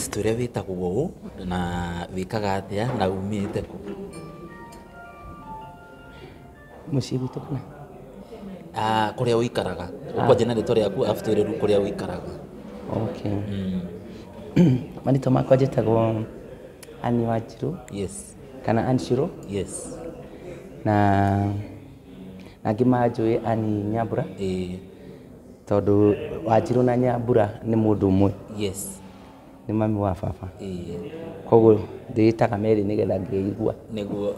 Please twĩre wĩtagwo ũũ na wĩkaga atĩa na umĩte kũ? Mũciĩ gwitũ kana? Ah, kũrĩa ũikaraga. Ũkwanjia na rĩtwa rĩaku arabu twĩre rĩu kũrĩa ũikaraga. Okay. Marĩtwa makwa njĩtagwo Ann Wanjirũ. Yes. Kana Ann Shiro. Yes. Na angĩ manjũĩ Ann Nyambura. Ĩĩ. Tondũ Wanjirũ na Nyambura nĩ mũndũ ũmwe. Yes. Nĩ mami wa baba. Ĩĩ. Koguo ndĩĩtaga merĩ nĩgetha ngĩigua. Nĩguo.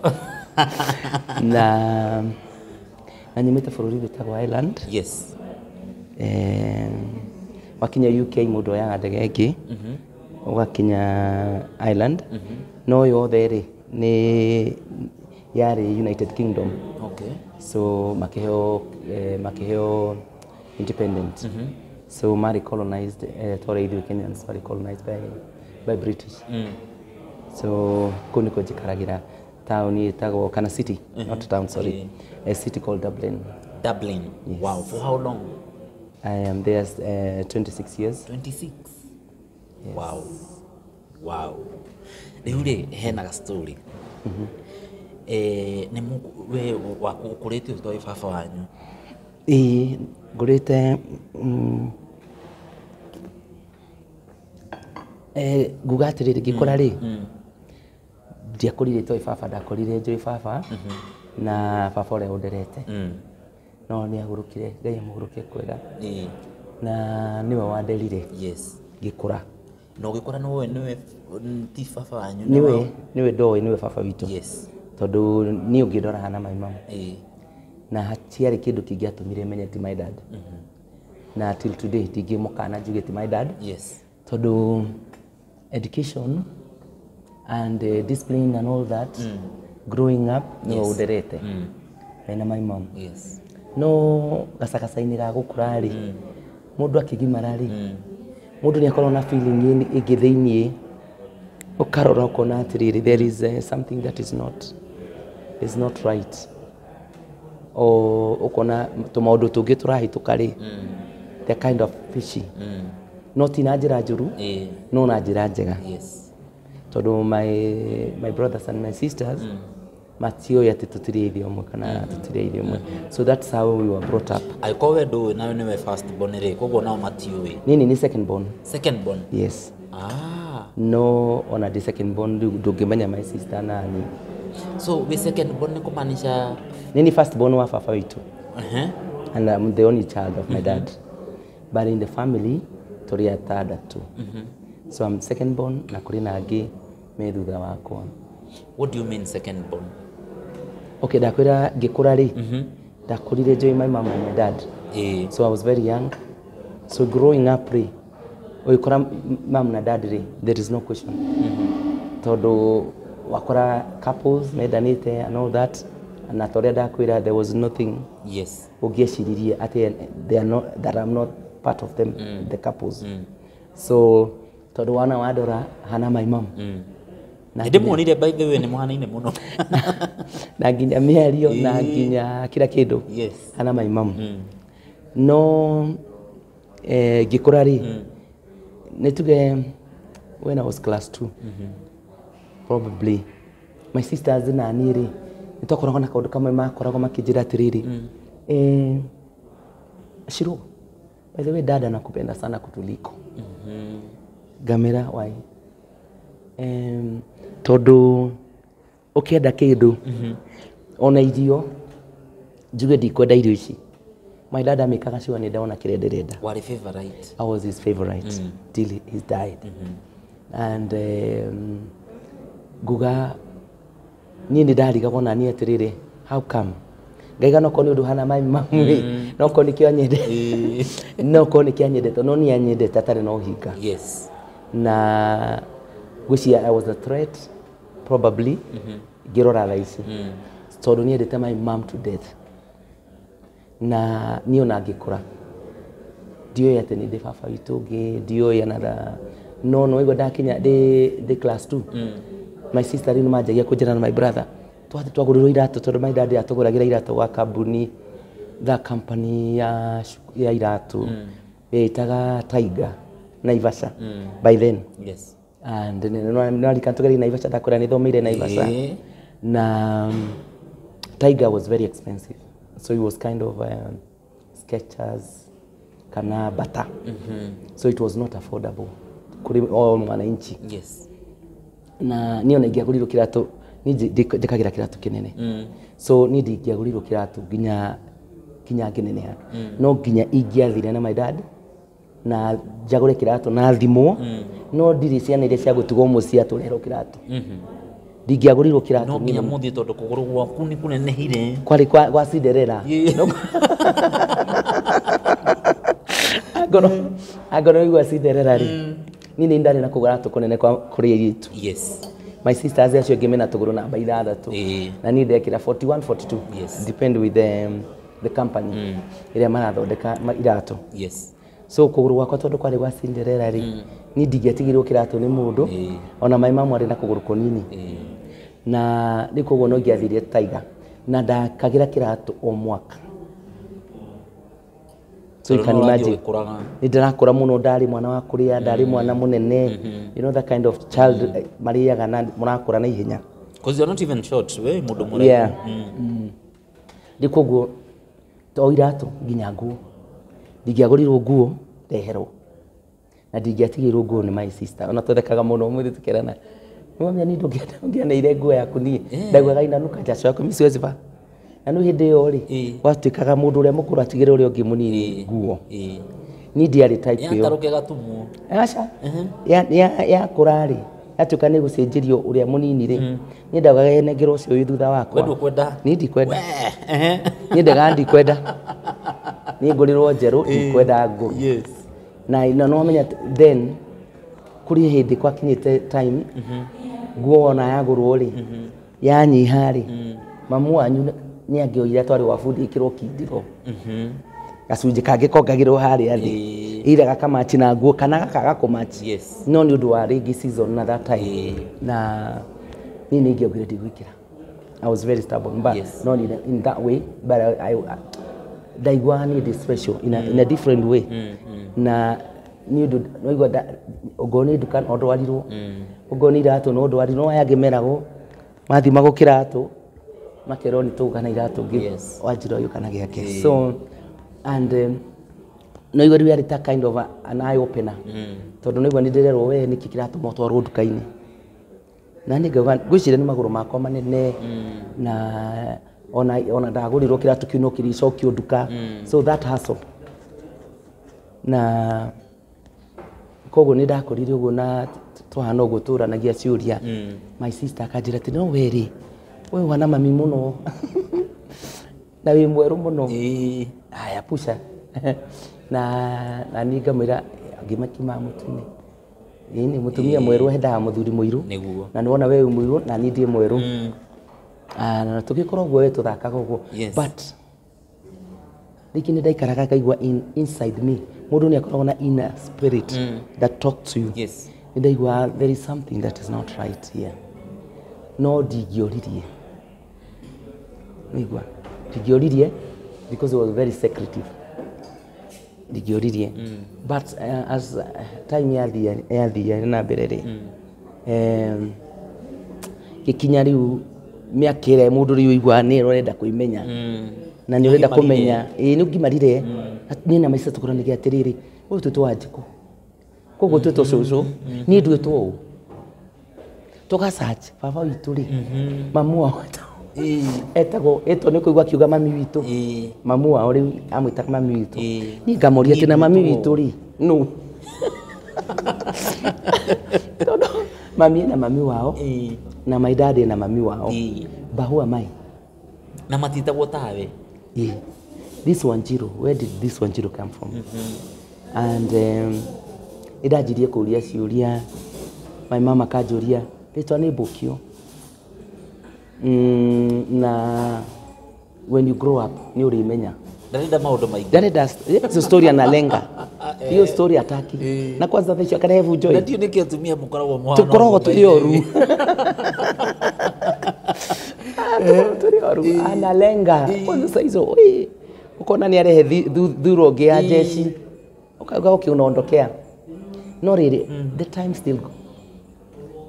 Na nyumĩte bũrũri wĩtagwo Ireland. Yes. Wakinya UK mũndũ oyaga ndege ĩngĩ, ũgakinya Ireland. No yothe rĩ nĩ yarĩ United Kingdom. Okay. So makĩheo independent. So marĩ colonized, twarĩ ithuĩ Kenyans marĩ colonized by British. So kũu nĩkuo njikaragĩra, taũni ĩtagwo kana city, not town, sorry. A city called Dublin. Dublin. Yes. Wow. For how long? I am there 26 years. 26. Yes. Wow. Wow. Rĩu rĩ hena ga story. Nĩ we waku ũkũrĩte ũtoĩ baba wanyu? Ĩĩ, ngũrĩte nguga atĩrĩrĩ, ngĩkũra rĩ, ndiakũrire itoĩ baba, ndakorire njũĩ baba na baba ũrĩa ũnderete. No nĩ agũrũkire, Ngai amũgũrũkie kwega. Na nĩwe wanderire. Yes. Ngĩkũra. Na ũgĩkũra nĩwe nĩwe ti baba wanyu? Nĩwe ndoĩ, nĩwe baba witũ. Yes. Tondũ niĩ ũngĩndora na my mom. Ĩĩ. Na hatiarĩ kĩndũ kĩngĩatũmire menye ti my dad. Na till today ndingĩmũkana njuge ti my dad. Yes. Tondũ education and discipline and all that, growing up, nĩwe ũnderete. Mena my mom. Yes. No gacagaca-inĩ ga gũkũra rĩ, mũndũ akĩgimara rĩ, mũndũ nĩ akoragwo na feeling ĩngĩ thĩiniĩ, ũkarora ũkona atĩrĩrĩ, there is something that is not right. O ũkona tũmaũndũ tũngĩ tũrahĩtũka rĩ, they're kind of fishy. No ti na njĩra njũru, no na njĩra njega. Yes. Tondũ my brothers and my sisters matiũĩ atĩ tũtirĩ ithe ũmwe kana tũtirĩ ithe ũmwe. So that's how we were brought up. Angĩkorwo we ndũĩ nawe nĩwe first born rĩ, koguo nao matiũĩ. Nini ni second born. Second born? Yes. Ah. No ona ndi second born rĩu ndũngĩmenya my sister nani. So we second born nĩ kũmaanisha Nini first born wa baba witũ. And I'm the only child of my dad. But in the family tũrĩ atandatũ. So I'm second born na kũrĩ na angĩ me thutha wakwa. What do you mean second born? Okay, ndakwĩra ngĩkũra rĩ, ndakũrire njũĩ my mom and my dad. So I was very young. So growing up rĩ, ũgĩkora mom na dad rĩ, there is no question. Tondũ wakora couples mendanĩte and all that, na ta ũrĩa ndakwĩra there was nothing. Yes. Ũngĩeciririe atĩ they are not, that I'm not part of them, the couples. So tondũ wana wandora hana my mom. Nĩndĩmuonire by the way, nĩ mũhanaine mũno. Na nginya mĩario na nginya kila kĩndũ. Yes. Hana my mom. No ngĩkũra rĩ, nĩ tuge when I was class 2, probably my sisters na niĩ rĩ, nĩ twakoragwo na kaũndũ kamwe makoragwo makĩnjĩra atĩrĩrĩ, Shiro, by the way dada anakupenda sana kutuliko. Ngamera why? Tondũ ũkĩenda kĩndũ, ona irio, njuge ndikwenda irio ici. My dad amĩkaga sure nĩ ndona kĩrĩa ndĩrenda. Warĩ favorite. I was his favorite till he died. And nguga niĩ nĩ ndarigagwo na niĩ atĩrĩrĩ, how come? Ngaiga no korwo nĩ ũndũ hana my mom rĩ, no korwo nĩkĩo anyendete. No korwo nĩkĩo anyendete, no niĩ anyendete atarĩ na ũhinga. Yes. Na ngwĩciria I was a threat probably, ngĩrora thaa ici. Tondũ niĩ endete my mom to death. Na niĩ ona ngĩkũra ndiũĩ atĩ nĩ ndĩ baba witũ ũngĩ, ndiũĩ another. No no igua ndakinya ndĩ class 2. My sister rĩu nĩmanjagia kũnjĩra na my brother twathiĩ twagũrĩrwo iratũ tondũ my dad atũgũragĩra iratũ gwa kambuni, that company ya iratũ ĩtaga Tiger Naivasha by then. Yes. And nĩwarikana tũgerie Naivasha, ndakwĩra nĩthomeire Naivasha. Na Tiger was very expensive, so it was kind of Skechers kana Bata. So it was not affordable kũrĩ o mwananchi. Na niĩ ona ingĩagũrirwo kĩratũ, niĩ njĩkagĩra kĩratũ kĩnene, so niĩ ndingĩagũrirwo kĩratũ nginya nginya ngĩneneha. No nginya ingĩathire na my dad na njagũre kĩratũ na thimwo. No ndirĩ ciana iria cia gũtigwo mũciĩ atũreherwo kĩratũ. Ndingĩagũrirwo kĩratũ. No nginya mũthiĩ tondũ kũgũrũ gwaku nĩ kũnenehire. Kwarĩ kwa Cinderella. Angorwo igua Cinderella rĩ, niĩ nĩ ndarĩ na kũgũra kũnene kwa kũrĩ airĩtu. My sisters acio angĩ mena tũgũrũ namba 6, na niĩ ndekĩra 41, 42, depend with the company ĩrĩa marathondeka iratũ. So kũgũrũ gwakwa tondũ kwarĩ gwa Cinderella rĩ, niĩ ndingĩatigirwo kĩratũ nĩ mũndũ. Ona my mamu arĩ na kũgũrũ kũnini, na rĩu koguo no ingĩathirie Tiger na ndakagĩra kĩratũ o mwaka. So you Tondũ can no ũrathiĩ imagine. ũgĩkũraga. Nĩ ndĩrakũra mũno, ndarĩ mwana wa kũrĩa, ndarĩ mwana mũnene, you know, that kind of child, marĩaga na mũrakũra na ihenya. 'Cause you're not even short, we mũndũ mũraihu. Yeah. Rĩu koguo to iratũ, nginya nguo ndingĩagũrirwo nguo ndeherwo, na ndingĩatigĩirwo nguo nĩ my sister. Ona tũthekaga mũno ũmũthĩ tũkerana, nĩwamenya niĩ ndũngĩaneire nguo yaku, niĩ ndaiguaga inanuka jasho yaku, mi siwezi vaa. Na nĩ hĩndĩ ĩyo rĩ, gwatuĩkaga mũndũ ũrĩa mũkũrũ atigĩre ũrĩa ũngĩ mũnini nguo. Niĩ ndiarĩ type ĩyo. Yatarũke gatumwo. Aca, yakũra rĩ, yatuĩka nĩ gũcenjerio ũrĩa mũnini rĩ, niĩ ndaugaga enengerwo ũcio wĩ thutha We wakwa. ndũkwenda. Niĩ ndikwenda. We, ehe. Niĩ ndaga ndikwenda, niĩ ngũrĩrwo njerũ, ndikwenda ngũrũ. Na no menya then kũrĩ hĩndĩ gwakinyĩte time nguo ona yagũrwo rĩ, yanyiha rĩ, mamu wanyu nĩ angĩoire atware gwa bundi ĩkĩrwo kindiro, gacunjĩ kangĩ kongagĩrwo harĩa thĩ, ira gakamachi na nguo kana gakaga kũmachi. No nĩ ũndũ wa rĩngĩ season na that time, na niĩ nĩ ingĩaugire ndigwĩkĩra. I was very stubborn, but not in that way, but I ndaiguaga niĩ ndĩ special in a different way. Na nĩ ũndũ naigua ongorwo nĩ nduka no ndwarirwo, ongorwo nĩ iratũ no ndwarirwo. No aya angĩ meragwo mathimagwo kĩratũ makerwo nĩ tũgũka na iratũ ngĩ wanjira ũyũ kana gĩake. So and no igua rĩu yarĩ ta kind of an eye opener, tondũ naigua nĩ ndĩrerwo, we nĩkĩ kĩratũma ũtwarwo nduka-inĩ? Na niĩ ngauga ngwĩciria nĩ magũrũ makwa manene, na ona ndagũrĩrwo kĩratũ kĩu no kĩrĩcokio nduka. So that hustle, na koguo nĩ ndakũrire ũguo na twahana ũguo tũranagia ciũria. My sister akanjĩra atĩ no we rĩ, we wana mami mũno na wĩ mwerũ mũno. Haya pusha na niĩ ngamwĩra ngĩmakiuma mũtu-inĩ. Ĩĩ, mũtumia mwerũ endaga mũthuri mũirũ. Na nĩwona we wĩ mũirũ na niĩ ndĩ mwerũ. Ah, na tũgĩkorwo ũguo we tũthakaga ũguo. But rĩngĩ nĩ ndaikaraga ngaigua inside me, mũndũ nĩ akoragwo na inner spirit that talks to you. Nĩ ndaigua there is something that is not right here, no ndingĩoririe, nĩigua ndingĩoririe because it was very secretive. Ndingĩoririe, but as time yathia na mbere rĩ, gĩkinya rĩu mĩaka ĩrĩa mũndũ rĩu ũiguaga nĩ ũrenda kwĩmenya na nĩ ũrenda Ũgimarire. Kũmenya ĩĩ nĩ ũgimarire. Niĩ na maica tũkoranagia atĩrĩrĩ, ũyũ twĩtwo Wanjikũ, koguo twĩtwo cũcũ, niĩ nduĩtwo ũũ, tũga search baba witũ rĩ, mamu wao etagwo ĩtwo nĩ kũigua akiuga mami witũ. Mamu wao rĩu amwĩtaga mami witũ. Niĩ ngamoria atĩ na mami Niĩ witũ rĩ nũ? Tondũ mami ena mami wao na my dad ena mami wao. But who am I? Na matitagwo tawe. Yeah. This Wanjiru, where did this Wanjiru come from? And nĩndanjirie kũria ciũria. My mama akanjũria rĩtwa nĩ Mbũkio, na when you grow up nĩ ũrĩmenya. Ndarenda maũndũ maingĩ. Ndarenda hizo story, analenga hiyo story, ataki na kwanza thaa icio akarehe bunjo. Na ndiũ nĩkĩ atumia mũkoragwo mũhana Tũkoragwo ũguo tũrĩ oru. Ah, tũkoragwo tũrĩ oru, analenga kwanza saa hizo. Oi, ukona nĩ arehe thuro ũngĩ ya jeshi, ukauga okay, unaondokea. No rĩrĩ, the time still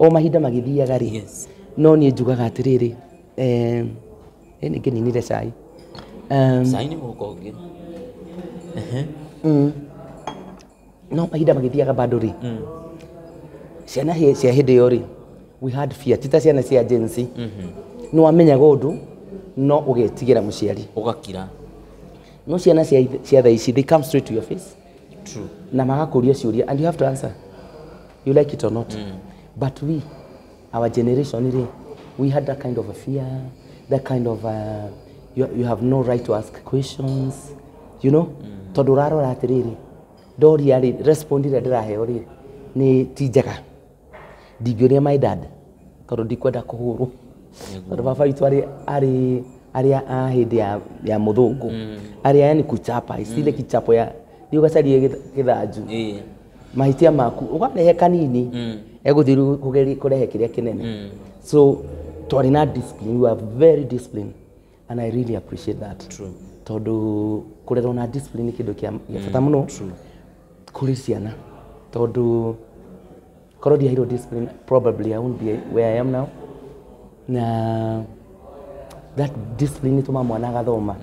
O mahinda magĩthiaga rĩ, Yes. no niĩ njugaga atĩrĩrĩ, nĩngĩninire cai. Cai nĩ mũhuko ũngĩ. No mahinda magĩthiaga bado rĩ, ciana cia hĩndĩ ĩyo rĩ, we had fear, ti ta ciana cia Gen Z. Nĩ wamenyaga ũndũ no ũgetigĩra mũciari. Ũgakira. No ciana cia thaa ici, they come straight to your face. True. Na magakũria ciũria and you have to answer, you like it or not. But we, our generation rĩ, we had that kind of a fear, that kind of you have no right to ask questions, tondũ ũrarora atĩrĩrĩ, ndoria rĩ, respond ĩrĩa ndĩraheo rĩ nĩ ti njega. Ndingĩũria my dad tondũ ndikwenda kũhũrwo, tondũ baba witũ arĩ a hĩndĩ ya mũthũngũ, arĩ yani kuchapa ile kichapo ya thiĩ ũgacarie gĩthanju. Mahĩtia maku ũgarehe kanini, egũthiĩ rĩu kũrehe kĩrĩa kĩnene. So twarĩ na discipline, we were very disciplined, and I really appreciate that. True. Tondũ kũrerwo na discipline nĩ kĩndũ kĩa bata mũno True. kũrĩ ciana, tondũ korwo ndiaheirwo discipline, probably I won't be where I am now. Na that discipline nĩ ĩtũmaga mwana agathoma.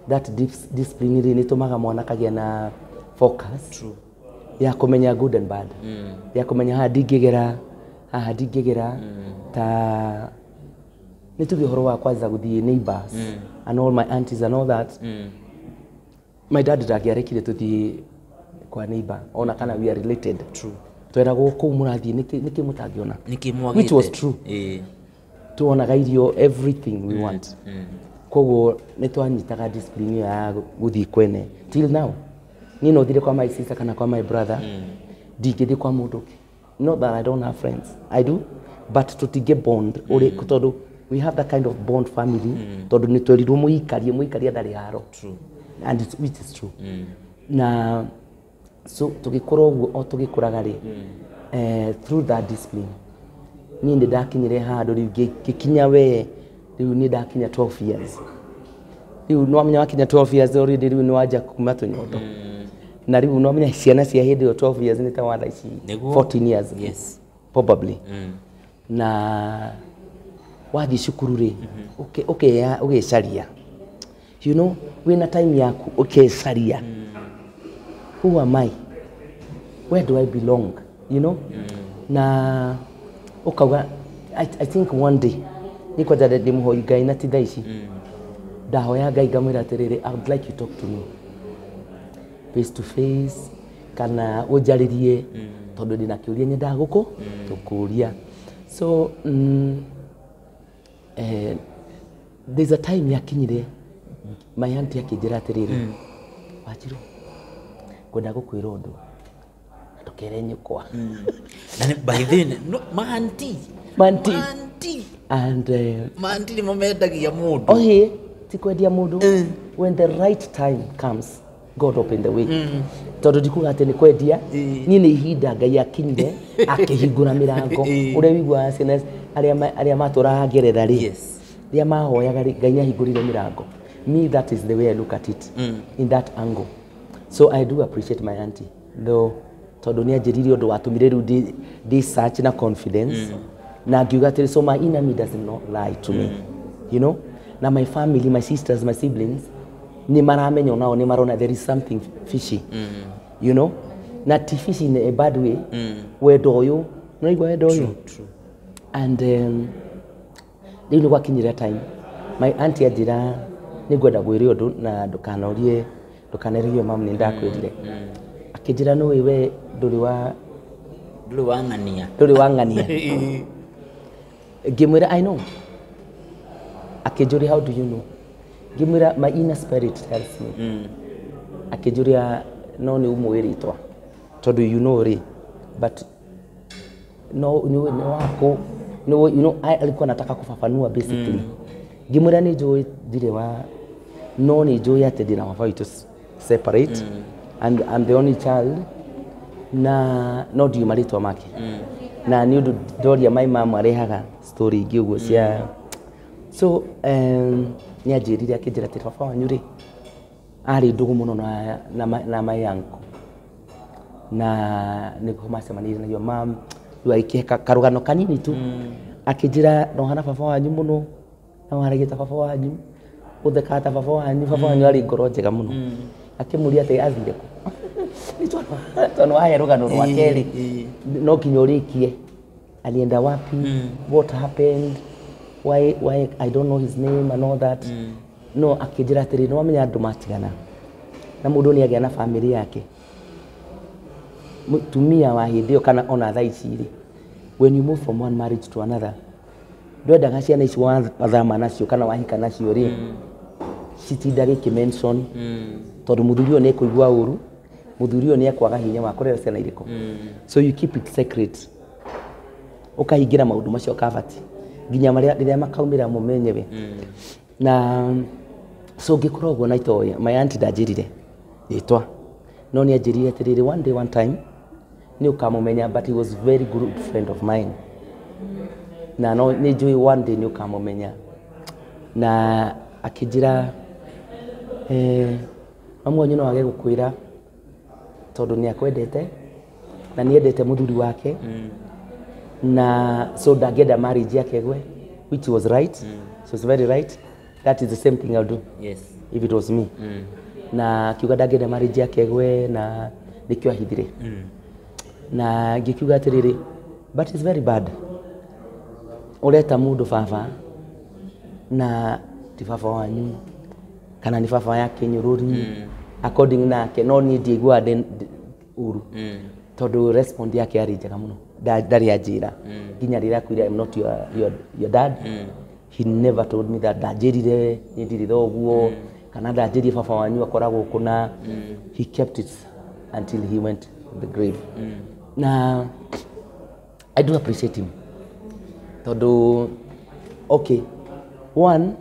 That discipline rĩ, nĩ ĩtũmaga mwana akagĩa na focus. True. Ya kũmenya good and bad, ya kũmenya haha ndingĩgera, haha ndingĩgera. Ta nĩ tuge ũhoro wa kwanza gũthiĩ neighbors and all my aunties and all that, my dad ndangĩarekire tũthiĩ kwa neighbor ona kana we are related. True. Tweragwo kũu mũrathiĩ nĩkĩ mũtangĩona? Nĩkĩ mwagĩte? Which was true. Tuonaga irio, everything we want. Koguo nĩ twanyitaga discipline ĩyo ya gũthiĩ kwene. Till now niĩ no thire kwa my sister kana kwa my brother, ndingĩthiĩ kwa mũndũ ũngĩ. Not that I don't have friends, I do, but tũtingĩ bond ũrĩ, tondũ we have that kind of bond family, tondũ nĩ twerirwo mũikarie mũikarie ndarĩ haro. True. And it's, which is true. Na so tũgĩkũra ũguo, o tũgĩkũraga rĩ, through that discipline niĩ nĩ ndakinyire handũ rĩu ngĩkinya we rĩu nĩ ndakinya 12 years. Rĩu nĩ wamenya wakinya 12 years already, rĩu nĩ wanja kuma tũnyondo. Na rĩu nĩ wamenya ciana cia hĩndĩ ĩyo 12 years nĩ ta wa thaa ici Nĩguo. 14 years probably. Na wathiĩ cukuru rĩ, ũkecaria, wĩna time yaku ũkecaria, who am I, where do I belong? Na ũkauga I think one day nĩ kwanja ndĩ mũhoi Ngai, na ti thaa ici ndahoya Ngai ngamwĩra atĩrĩrĩ, I would like you talk to me face to face kana ũnjarĩrie, tondũ ndĩna kĩũria nyendaga gũkũ gũkũria. So there's a time yakinyire my auntie akĩnjĩra atĩrĩrĩ, "Wanjirũ, ngwenda gũkwĩra ũndũ na ndũkere nyũkwa." Na by then no, maanti. Maanti. Maanti. And Maanti nĩmo mendagia mũndũ. Ohe ti kwendia mũndũ. When the right time comes, God open the way. Tondũ ndikuga atĩ nĩ kwendia, niĩ nĩ ihinda Ngai akinyire akĩhingũra mĩrango. Ũrĩa wiguaga ciana arĩa matũraga Ngeretha rĩ, rĩrĩa mahoyaga rĩ, Ngai nĩ ahingũrire mĩrango. Me, that is the way I look at it, in that angle. So I do appreciate my auntie though, tondũ nĩ anjĩrire ũndũ watũmire rĩu ndĩ search na confidence na ngiuga atĩrĩ, so my enemy does not lie to me. Na my family, my sisters, my siblings nĩ maramenya, onao nĩ marona there is something fishy, na ti fishy in a bad way. Wendo ũyũ, nĩwaigua wendo ũyũ. And rĩu nĩ gwakinyire time my auntie anjĩra, nĩ ngwenda gwĩre ũndũ na ndũkanorie, ndũkanerio mamu nĩ ndakwĩrire. Akĩnjĩra, nĩũĩ we ndũrĩ wa Ndũrĩ wang'ania. Ndũrĩ wang'ania. Ngĩmwĩra, "I know." Akĩnjũria, "How do you know?" Ngĩmwĩra, "My inner spirit tells me." Akĩnjũria, "No nĩ ũmũĩ rĩtwa tondũ you know rĩ, but no nĩ wako nĩ alikuwa anataka kufafanua basically. Ngĩmwĩra nĩ njũĩ ndirĩ wa, no nĩ njũĩ atĩ ndĩna baba witũ separate and I'm the only child, na no ndiũĩ marĩtwa make. Na nĩ ũndũ ndoria my mom arehaga story ingĩ ũguo cia. So nĩ anjĩrire, akĩnjĩra atĩ baba wanyu rĩ arĩ ndũgũ mũno na my uncle, na nĩguo macemanĩrie na your mom. Rĩu agĩkĩhe karũgano kanini tu, akĩnjĩra no hana baba wanyu mũno, na waragia ta baba wanyu, ũthekaga ta baba wanyu, baba wanyu arĩ ngoro njega mũno. Akĩmũria atĩ athire kũ? Nĩ tondũ wahe rũgano rwa kerĩ no nginya ũrĩkie, alienda wapi, what happened, why I don't know his name and all that. No akĩnjĩra atĩrĩ, nĩ wamenya andũ matigana na mũndũ nĩ agĩa na famĩlĩ yake, mũtumia wa hĩndĩ ĩyo kana ona thaa ici rĩ, when you move from one marriage to another, ndwendaga ciana ici wathama nacio kana wahika nacio rĩ, citindage ikĩ-mention, tondũ mũthuri ũyũ nĩ ekũigua ũru, mũthuri ũyũ nĩ ekwaga hinya wa kũrera ciana irĩkũ. So you keep it secret, ũkahingĩra maũndũ macio kabati nginya marĩa rĩrĩa makaumĩra mo menyewe. Na so ngĩkora ũguo na itoĩ, my auntie ndanjĩrire rĩtwa, no nĩ anjĩrire atĩrĩrĩ, one day, one time nĩ ũkamũmenya, but he was very good friend of mine, na no nĩ njũĩ one day nĩ ũkamũmenya. Na akĩnjĩra mamu wanyu no age gũkwĩra tondũ nĩ akwendete na nĩ endete mũthuri wake, na so ndangĩenda marriage yake ĩgwe, which was right. She was very right. That is the same thing I'll do if it was me. Na akiuga ndangĩenda marriage yake ĩgwe, na nĩkĩo ahithire. Na ngĩkiuga atĩrĩrĩ, but it's very bad, ũreta mũndũ baba na ti baba wanyu, kana nĩ baba ya kĩnyũrũri according nake, no niĩ ndiaiguaga ũru tondũ respond yake yarĩ njega mũno. Ndarĩ anjĩra nginya rĩrĩa akwĩra, "I'm not your dad." He never told me that. Ndanjĩrire niĩ ndirĩ thoguo, kana ndanjĩrire baba wanyu akoragwo kũna. He kept it until he went to the grave. Na I do appreciate him tondũ, okay, one,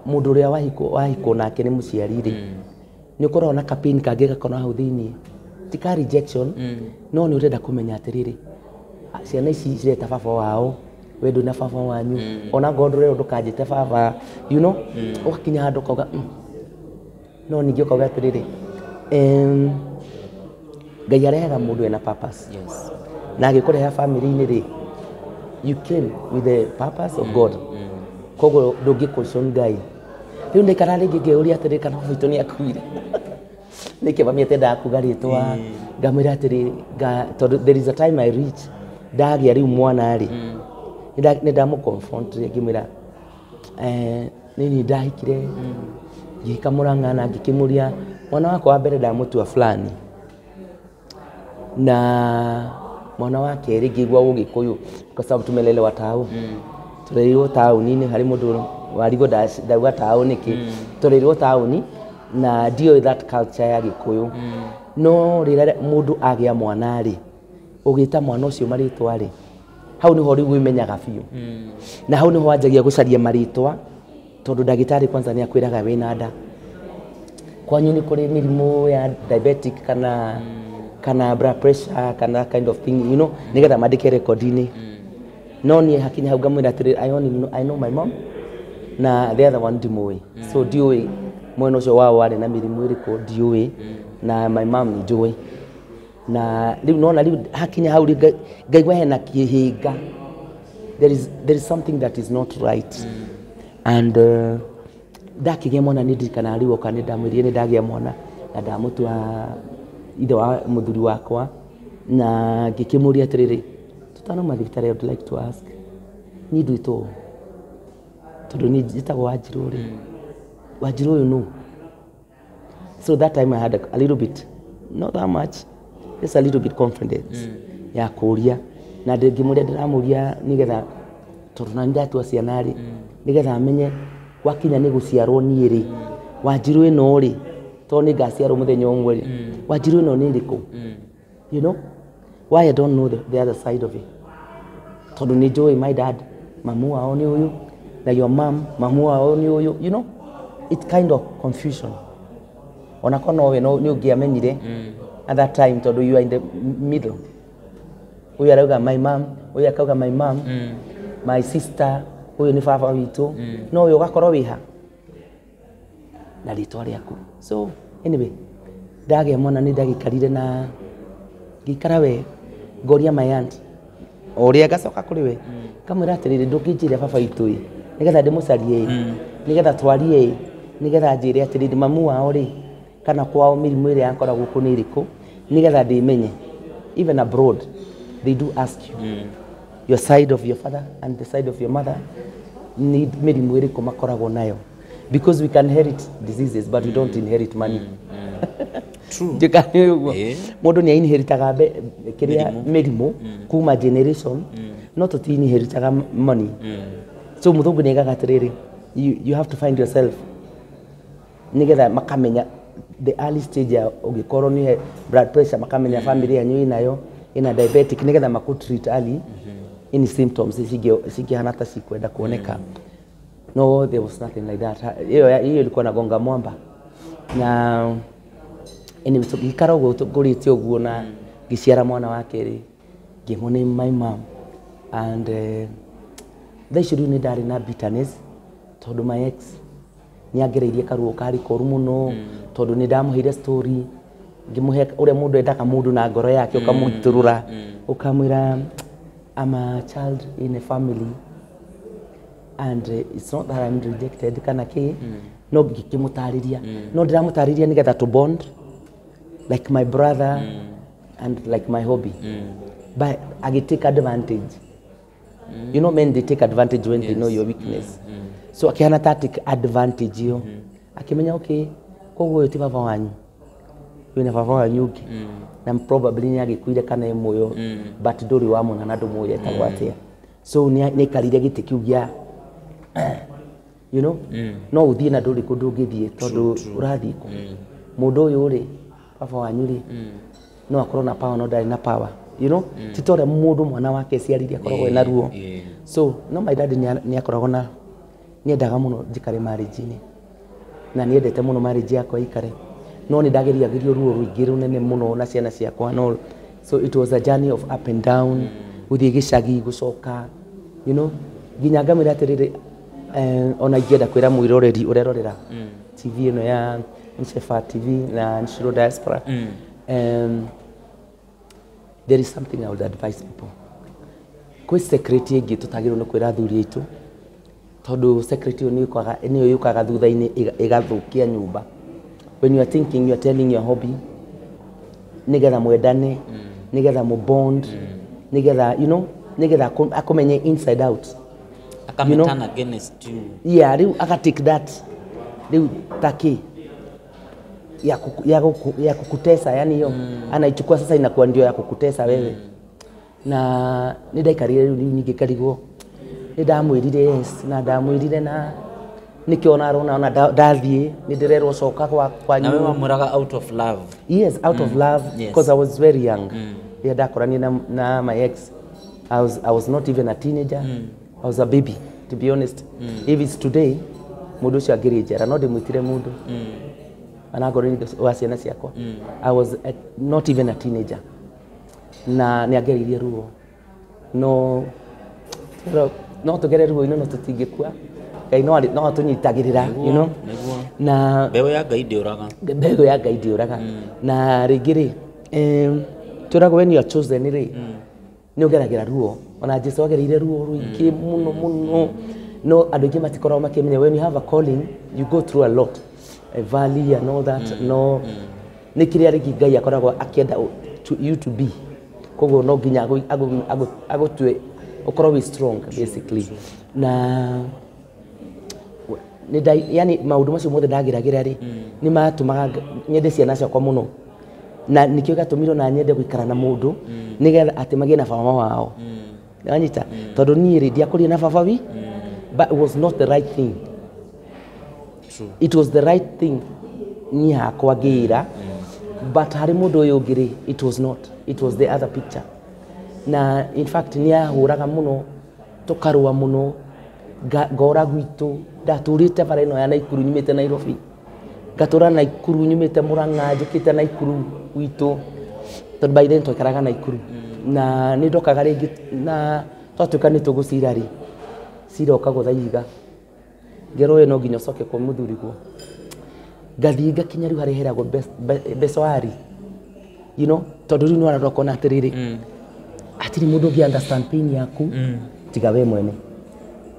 mũndũ ũrĩa wahikwo nake nĩ mũciari rĩ, nĩ ũkoragwo na kapini kangĩ gakorwo hau thĩiniĩ, ti ka rejection, no nĩ ũrenda kũmenya atĩrĩrĩ, ciana ici cireta baba wao, we ndũrĩ na baba wanyu, ona ngorwo ndũrerwo ndũkanjĩte baba, ũgakinya handũ ũkauga, No ningĩ ũkauga atĩrĩrĩ, Ngai arehaga mũndũ ena purpose. Na agĩkũreha family-inĩ rĩ, you came with the purpose of God, koguo ndũngĩ question Ngai. Rĩu ndaikara rĩngĩ ngeyũria atĩrĩ, kana baba witũ nĩ akuire, nĩkĩ mami atendaga kuga rĩtwa? Ngamwĩra atĩrĩ, tondũ there is a time I reach, ndagĩa rĩu mwana rĩ, nĩ ndamũ confront ngĩmwĩra, nĩ ndahikire ngĩhika Mũrang'a, na ngĩkĩmũria mwana wakwa wa mbere ndamũtua fulani, na mwana wa kerĩ ngĩigua ũgĩkũyũ, kwa sababu tumelelewa tao, tũrerirwo taũni-inĩ, harĩ mũndũ warigwo ndauga taũ nĩkĩ, tũrerirwo taũni na ndiũĩ that culture ya gĩkũyũ. No rĩrĩa mũndũ agĩa mwana rĩ, ũgĩta mwana ũcio marĩtwa rĩ, hau nĩho rĩu wĩmenyaga biũ, na hau nĩho wanjagia gũcaria marĩtwa, tondũ ndagĩtarĩ kwanza nĩ akwĩraga wĩna nda, kwanyu nĩ kũrĩ mĩrimũ ya diabetic kana blood pressure kana kind of thing, nĩgetha mandĩke rekondi-inĩ. No niĩ hakinya hau ngamwĩra atĩrĩ, I only know, I know my mom, na the other one ndimũĩ, so ndiũĩ mwena ũcio wao warĩ na mĩrimũ ĩrĩkũ, ndiũĩ. Na my mom nĩ njũĩ. Na rĩu nona rĩu hakinya hau rĩ, ngaigua hena kĩhĩnga, there is something that is not right. And ndakĩgĩa mwana, nĩ ndirikanaga rĩu oka nĩ ndamwĩrire nĩ ndagĩa mwana na ndamũtua ithe wa mũthuri wakwa, na ngĩkĩmũria atĩrĩrĩ, tũtanauma thibitarĩ, I would like to ask, niĩ ndwĩtwo, tondũ niĩ njĩtagwo Wanjirũ rĩ, Wanjirũ ũyũ nũ? So that time I had a little bit, not that much, just a little bit confidence ya kũria, na ndĩngĩmũria, ndĩramũria nĩgetha, tondũ na ndatua ciana rĩ, nĩgetha amenye gwakinya nĩ gũciarwo niĩ rĩ, Wanjirũ ĩno rĩ, tondũ nĩ ngaciarwo mũthenya ũmwe rĩ, Wanjirũ ĩno nĩ ĩrĩkũ? Why I don't know the other side of it? Tondũ nĩ njũĩ my dad, mamu wao nĩ ũyũ, na your mom, mamu wao nĩ ũyũ. It's kind of confusion, ona korwo nowe no nĩ ũngĩamenyire at that time, tondũ you are in the middle. Ũyũ arauga my mom, ũyũ akauga my mom, my sister, ũyũ nĩ baba witũ, no ũyũ ũgakorwo wĩha na rĩtwa rĩaku. So anyway, ndagĩa mwana nĩ ndagĩikarire na ngĩikara we ngoria my aunt. O ũrĩa ngacoka kũrĩ we ngamwĩra atĩrĩrĩ, ndũngĩnjĩra baba witũ ĩ, nĩgetha ndĩmũcarie ĩ, nĩgetha twarie ĩ, nĩgetha njĩre atĩrĩrĩ, mamu wao rĩ, kana kwao mĩrimũ ĩrĩa yakoragwo kũ nĩ ĩrĩkũ, nĩgetha ndĩmenye. Even abroad they do ask you your side of your father and the side of your mother, nĩ mĩrimũ ĩrĩkũ makoragwo nayo, because we can inherit diseases but we don't inherit money. True. Njĩkani ũguo. Mũndũ nĩ ainheritaga kĩrĩa mĩrimũ kuma generation, no tũti-inheritaga money. So mũthũngũ nĩ aigaga atĩrĩrĩ, you have to find yourself, nĩgetha makamenya the early stage ya ũngĩkorwo nĩ blood pressure, makamenya family yanyu ĩnayo, ĩna diabetic, nĩgetha makũ treat early any symptoms cingĩhana ta cikwenda kuoneka. No, there was nothing like that. Hiyo ilikuwa na gonga mwamba. Na anyway, tũgĩikara ũguo tũkũrĩte ũguo, na ngĩciara mwana wa kerĩ, ngĩmũ my mom, and thaa icio rĩu nĩ ndarĩ na bitterness, tondũ my ex nĩ angereirie karuo karĩ koru mũno, tondũ nĩ ndamũheire story, ngĩmũhe ũrĩa mũndũ endaga mũndũ na ngoro yake, ũkamũitũrũra, ũkamwĩra, "I'm a child in a family and it's not that I'm rejected kana kĩ." No ngĩkĩmũtarĩria, no ndĩramũtarĩria nĩgetha to bond like my brother and like my hobby, but agĩtake advantage. You know, men, they take advantage when they know your weakness. So akĩhana ta take advantage ĩyo, akĩmenya, okay, koguo ũyũ ti baba wanyu, wĩna baba wanyu ũngĩ, na probably nĩ agĩkuire kana e muoyo, but ndũrĩ wamona na ndũmũĩ etagwo atĩa. So nĩ aikarire gĩtĩ kĩu gĩa no ũthiĩ na ndũrĩ kũndũ ũngĩthiĩ, tondũ ũrathiĩ kũ? Mũndũ ũyũ rĩ, baba wanyu rĩ, no akorwo na power no ndarĩ na power, ti ta ũrĩa mũndũ mwana wake eciarire akoragwo ena ruo. So no my dad nĩ akoragwo na nĩ endaga mũno njikare marriage-inĩ, na nĩ endete mũno marriage yakwa ikare, no nĩ ndageriagĩrio ruo rũingĩ rũnene mũno na ciana ciakwa. No so it was a journey of up and down, gũthiĩ gĩcagi, gũcoka, nginya ngamwĩra atĩrĩrĩ, ona ingĩenda kwĩra mwĩroreri ũrerorera TV ĩno ya Nchefa TV na Nshiro Diaspora, there is something I would advise people. Kwĩ secret ĩngĩ tũtagĩrĩirwo nĩ kwĩra athuri aitũ, tondũ secret ĩyo nĩyo yũkaga thutha-inĩ ĩgathũkia nyũmba. When you are thinking you are telling your hobby nĩgetha mwendane, nĩgetha mũbond, nĩgetha nĩgetha akũmenye inside out. Akameturn against you. Yeah, rĩu aka take that rĩu taki ya kukutesa, yani hiyo anaichukua sasa inakuwa ndio ya kukutesa wewe. Na nĩ ndaikarire rĩu ningĩ karigwo, nĩ ndamwĩrire yes, na ndamwĩrire, na nĩkĩo ona arona ona ndathiĩ nĩ ndĩrerwo coka kwa kwanyu. Na we wamwĩraga out of love. Yes, out of love, Yes. because I was very young. Yeah, ndakoranie na my ex. I was not even a teenager. I was a baby, to be honest. If it's today, mũndũ ũcio angĩrĩ njera, no ndĩmwĩtire mũndũ. Anangorwo nĩ wa ciana ciakwa. I was not even a teenager. Na nĩ angereirie ruo. No tũgere ruo-inĩ no tũtingĩkua. Ngai no atũnyitagĩrĩra. Nĩguo. Na mbeũ ya Ngai ndĩũraga. Mbegũ ya Ngai ndĩũraga. Na rĩngĩ rĩ, twĩragwo when you are chosen rĩ, nĩ ũgeragĩra ruo. Ona Jesu agereire ruo rũingĩ mũno mũno, no andũ aingĩ matikoragwo makĩmenya when you have a calling you go through a lot, a valley and all that. No nĩ kĩrĩa rĩngĩ Ngai akoragwo akĩenda you to be, koguo no nginya agũtue ũkorwo wĩ strong basically. Na nĩ yani maũndũ macio mothe ndageragĩra rĩ, nĩ matũmaga nyende ciana ciakwa mũno, na nĩkĩo gĩatũmire ona nyende gũikara na mũndũ, nĩgetha atĩ magĩe na baba wao. Nĩwanyita? Tondũ niĩ rĩ, ndiakũrire na baba wi, but it was not the right thing. True. It was the right thing niĩ hakwa ngĩĩra, but harĩ mũndũ ũyũ ũngĩ rĩ, it was not, it was the other picture. Na in fact nĩ ahũraga mũno, tũkarũa mũno, ngora gwitũ. Ndatũrĩte bara ĩno ya Naikuru nyumĩte Nairobi, ngatũra Naikuru nyumĩte Murang'a, njũkĩte Naikuru gwitũ, tondũ by then twaikaraga Naikuru. Na nĩ ndokaga rĩngĩ, na twatuĩka nĩ tũgũcira rĩ, cira ũkagũtha ihiga, ngerwo ũyũ no nginya ũcoke kwa mũthuriguo. Ngathiĩ ngakinya rĩu harĩa heragwo becoari, tondũ rĩu nĩ warora ũkona atĩrĩrĩ, Hatirĩ mũndũ ũngĩ understand pain yaku tiga we mwene.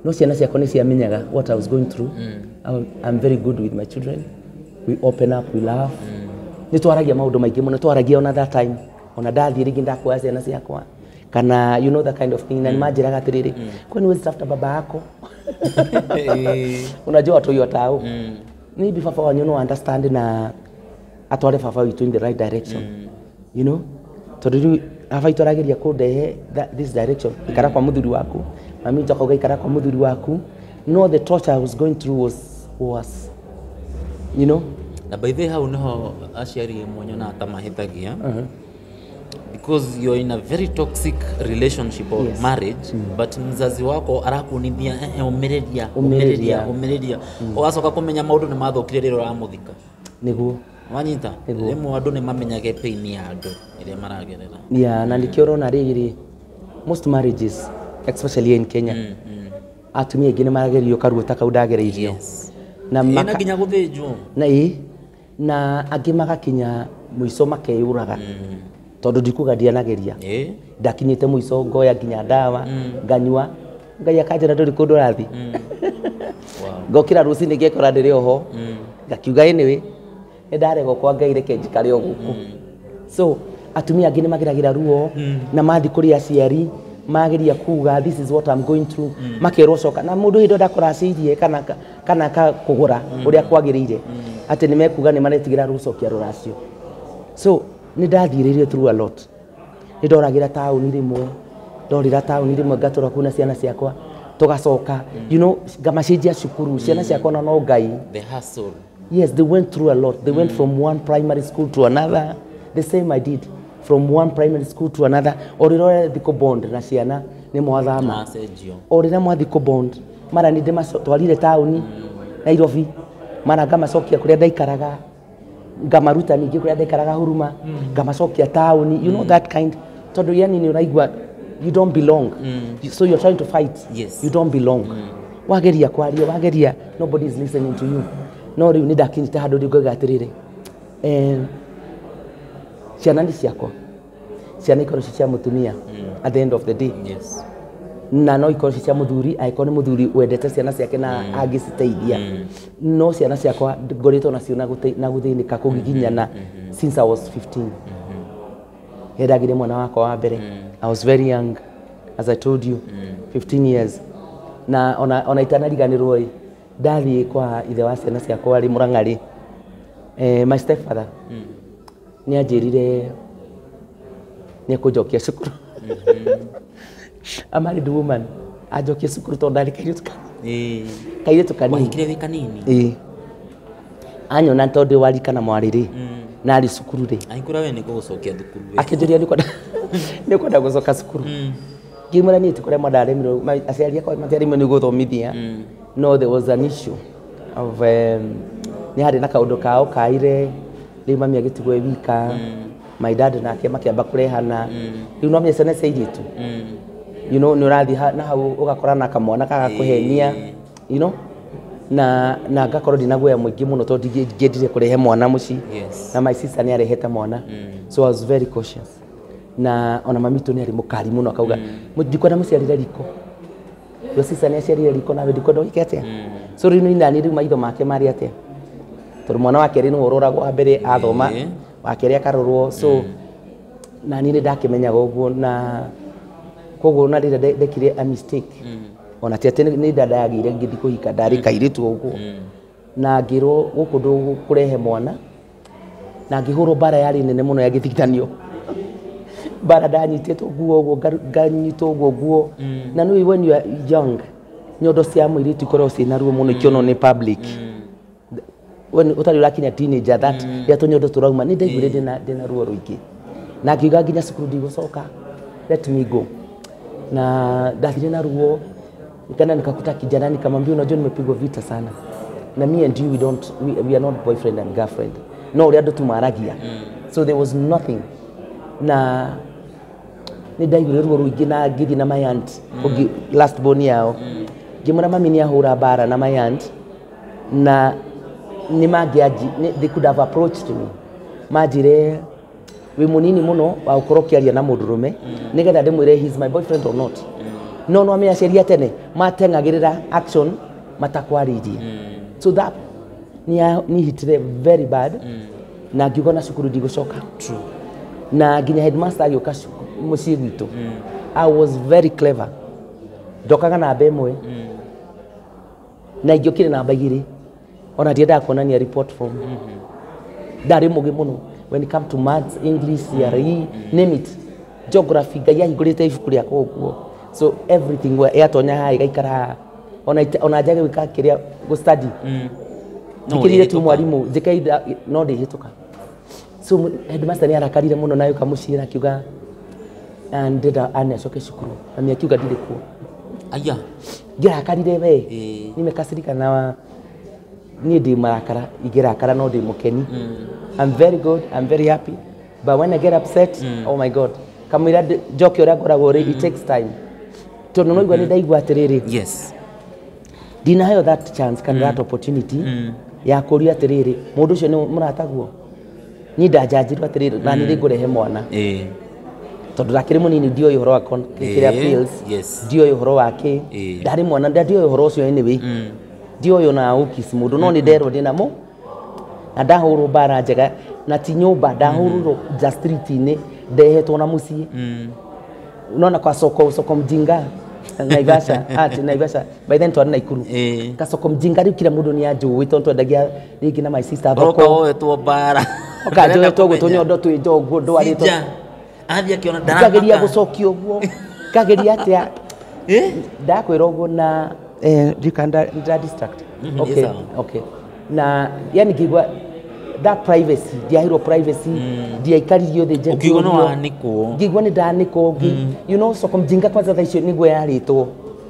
No ciana ciakwa nĩ ciamenyaga what I was going through. I'm very good with my children. We open up, we laugh. Nĩ twaragia maũndũ maingĩ mũno, twaragia ona that time, ona ndathiĩ rĩngĩ ndakuoya ciana ciakwa kana you know that kind of thing, na nĩ manjĩraga atĩrĩrĩ, kwani huwezi tafuta baba yako? Unajua watu hiyo tao, maybe baba wanyu no understand na atware baba witũ in the right direction, you know, tondũ rĩu baba witũ arageria kũndehe this direction, ikara kwa mũthuri waku, mami witũ akauga ikara kwa mũthuri waku, no the torture I was going through was worse, you know. Na by the way, hau niho aciari amwe nyonaga ta mahĩtagia, because you're in a very toxic relationship or marriage, but mzazi wako arakuonithia, "Eh, ũmĩrĩria, ũmĩrĩria, Ũmĩrĩria. ũmĩrĩria." Ũgacoka kũmenya maũndũ nĩ mathũkire rĩrĩa ũramũthika. Nĩguo. Wanyita? Nĩguo. Rĩmwe andũ nĩ mamenyage pain ya andũ ĩrĩa maragerera. Yeah, na nĩkĩo ũrona rĩrĩ, most marriages, especially here in Kenya, atumia aingĩ nĩ maragerio karuo ta kau ndagereirio. Na Ĩ, na maka, nginya gũthĩnjwo. Na ĩ, na angĩ magakinya mũico makeyũraga, tondũ ndikuga ndianageria. Ndakinyĩte mũico ngoya nginya ndawa nganyua, Ngai akanjĩra ndũrĩ kũndũ ũrathiĩ. Ngokĩra rũcinĩ ngekora ndĩrĩ oho, ngakiuga anyway nĩ ndaregwo kwa Ngai, reke njikare o gũkũ. So atumia angĩ nĩ mageragĩra ruo na mathiĩ kũrĩ aciari mageria kuga, "This is what I'm going through," makerwo coka na mũndũ hĩndĩ ĩyo ndakũracĩirie kana ka kũgũra ũrĩa kwagĩrĩire, atĩ nĩ mekuga nĩ maretigĩra rũcokia rũracio. So nĩ ndathiĩrĩire through a lot. Nĩ ndoragĩra taũni rĩmwe, ndorĩra taũni rĩmwe, ngatũra kuu na ciana ciakwa, tũgacoka, you know, ngamacenjia cukuru ciana ciakwa, na no Ngai. The hustle. Yes, they went through a lot. They went from one primary school to another. The same I did, from one primary school to another. O rĩrĩa ũrathiĩ kũ bond na ciana nĩ mwathama. Macenjio. O rĩrĩa mwathiĩ kũ bond, mara nĩ ndĩmatwarire taũni Nairobi, mara ngamacokia kũrĩa ndaikaraga, ngamaruta ningĩ kũrĩa ndaikaraga Huruma, ngamacokia taũni, you know that kind, tondũ yani nĩ ũraigua you don't belong. So you're trying to fight. You don't belong. Wageria kwaria, wageria, nobody is listening to you. No rĩu nĩ ndakinyĩte handũ rĩu ngauga atĩrĩrĩ, ciana nĩ ciakwa, ciana ikorwo ci cia mũtumia at the end of the day, na no ikorwo ci cia mũthuri angĩkorwo nĩ mũthuri wendete ciana ciake na angĩciteithia, no ciana ciakwa ngoretwo nacio na gũthĩnĩka kũgiginyana since I was 15. Ndagire mwana wakwa wa mbere, I was very young, as I told you, 15 years, na ona itanariganĩrwo ĩ, ndathiĩ kwa ithe wa ciana ciakwa rĩ, Mũrang'a rĩ, my stepfather nĩ anjĩrire nĩ ekũnjokia cukuru. A married woman anjokie cukuru tondũ ndarĩ kairĩtu kairĩtu kanini. Wahikire wĩ kanini? Ĩĩ, anyona tondũ warika na mwarĩ rĩ, na arĩ cukuru rĩ. Ahingũra we nĩ gũgũcokia thukuru we. Akĩnjũria nĩ ũkwenda gũcoka cukuru. Ngĩmwĩra niĩ ti kũremwo ndaremirwo, aciari akwa matiaremirwo nĩ gũthomithia, no there was an issue of nĩ harĩ na kaũndũ kao kaire, rĩu mami agĩtigwo e wika, my dad nake makĩamba kũrehana. Rĩu no menya ciana cia airĩtu, you know, nĩ ũrathiĩ na hau ũgakora na kamwana gagakũhenia, you know, na ngakorwo ndina guoya mũingĩ mũno tondũ ndingĩendire kũrehe mwana mũciĩ. Na my sister nĩ arehete mwana, so I was very cautious. Na ona mami witũ nĩ arĩ mũkari mũno, akauga, "Ndikwenda mũciarĩre riko. Your sister nĩ aciarire riko, nawe ndikwenda ũhike atĩa." So rĩu nĩ nani rĩu maitho make marĩ atĩa, tondũ mwana wa kerĩ nĩwe ũroragwo wa mbere athoma, wa kerĩ akarorwo. So na niĩ nĩ ndakĩmenyaga ũguo, na koguo na rĩrĩa ndekire a mistake, ona ti atĩ nĩ nda ndagĩire ngĩthiĩ kũhika, ndarĩ kairĩtu ũguo, na ngĩrwo gũkũ ndũkũrehe mwana, na ngĩhũrwo mbara yarĩ nene mũno ya gĩthithanio, mbara ndanyitĩtwo nguo ũguo, nganyitwo ũguo nguo. Na nĩ when you are young, nyondo cia mũirĩtu ikoragwo ciĩna ruo mũno ikĩonwo nĩ public, when ũtarĩ ũrakinya teenager, that rĩrĩa tũnyondo tũrauma, nĩ ndaiguire ndĩna ruo rũingĩ, na ngiuga nginya cukuru ndigũcoka, let me go. Na ndathire na ruo, nikaenda nikakuta kijana, nikamwambia, "Unajua nimepigwa vita sana, na me and you, we don't we are not boyfriend and girlfriend, no ũrĩa andũ tu maragia." So there was nothing, na nĩ ndaiguire ruo rũingĩ, na ngĩthiĩ na my aunt ũngĩ, last born yao, ngĩmwĩra mami nĩ ahũra mbara na my aunt, na nĩ mangĩanji they could have approached me manjĩre Wĩ mũnini mũno wa gũkorwo ũkĩaria na mũndũrũme nĩgetha ndĩmwĩre he is my boyfriend or not. No no amenya aciari a tene mateng'agĩrĩra action matakwarĩirie. So that nĩ hitire very bad na ngiuga na cukuru ndigũcoka. True. Na nginya headmaster agĩũka mũciĩ gwitũ. I was very clever. Ndokaga namba ĩmwe na ingĩokire namba igĩrĩ ona ndiendaga kuonania report form. Ndarĩ mũgĩ mũno when it come to maths, English, CRE, name it, geography. Ngai ahingũrĩte ibuku rĩakwa ũguo, so everything yatonya haha ĩgaikara haha. Ona njage gwĩka kĩrĩa gũ study, No njĩkĩrire tu ũrĩhĩtũka. Mwarimũ njĩke no ndĩhĩtũka. So headmaster nĩ arakarire mũno na agĩũka mũciĩ na akiuga, "Ah, ndĩrenda Anne acoke cukuru." Mami akiuga ndirĩ kuo. Aya. Ngĩrakarire we. Nimekasirika na niĩ ndĩ marakara, ingĩrakara no ndĩ mũkeni. I'm very good, I'm very happy, but when I get upset, oh my God, kamũira njoke ũrĩa ngoragwo rĩ, it takes time tondũ no igua nĩ ndaigua atĩrĩrĩ, ndinaheo that chance kana that opportunity ya kũria atĩrĩrĩ, mũndũ ũcio nĩ mũrataguo. Niĩ ndanjanjirwo atĩrĩrĩ, na nĩ ngũrehe mwana tondũ ndakĩrĩ mũnini, ndioĩ ũhoro wa kĩrĩa pills, ndioĩ ũhoro wa kĩ. Ndarĩ mwana, ndioĩ ũhoro ũcio anyway, ndioĩ ona ũkiss mũndũ, no nĩ nderwo ndĩ namo na ndahũrwo mbara njega na ti nyũmba, ndahũrwo nja street-inĩ, ndehetwo na mũciĩ. Unaona kwa soko, soko mjinga Naivasha, ati Naivasha, by then twarĩ Naikuru. Kasoko mjinga rĩu kila mũndũ nĩ anjũĩ tondũ twendagia rĩngĩ na my sister Ũroka thoko. woetwo mbara. Ũkanjoetwo ũguo tũnyondo twĩ njoguo ndwarĩtwo. Sija. Athiĩ akĩona Ngageria ndaramaka. gũcokia ũguo, ngageria atĩa. Ndakwĩra ũguo na ndikanda ndira distract. Okay. Yes, sawa. Okay, na yani ngĩigua that privacy, ndiaheirwo privacy, ndiaikaririo thĩ Ũkiuga no njĩtio. wanĩkwo. Ngĩigua nĩ ndanĩkwo. Soko mjinga kwanza thaa icio nĩguo yarĩtwo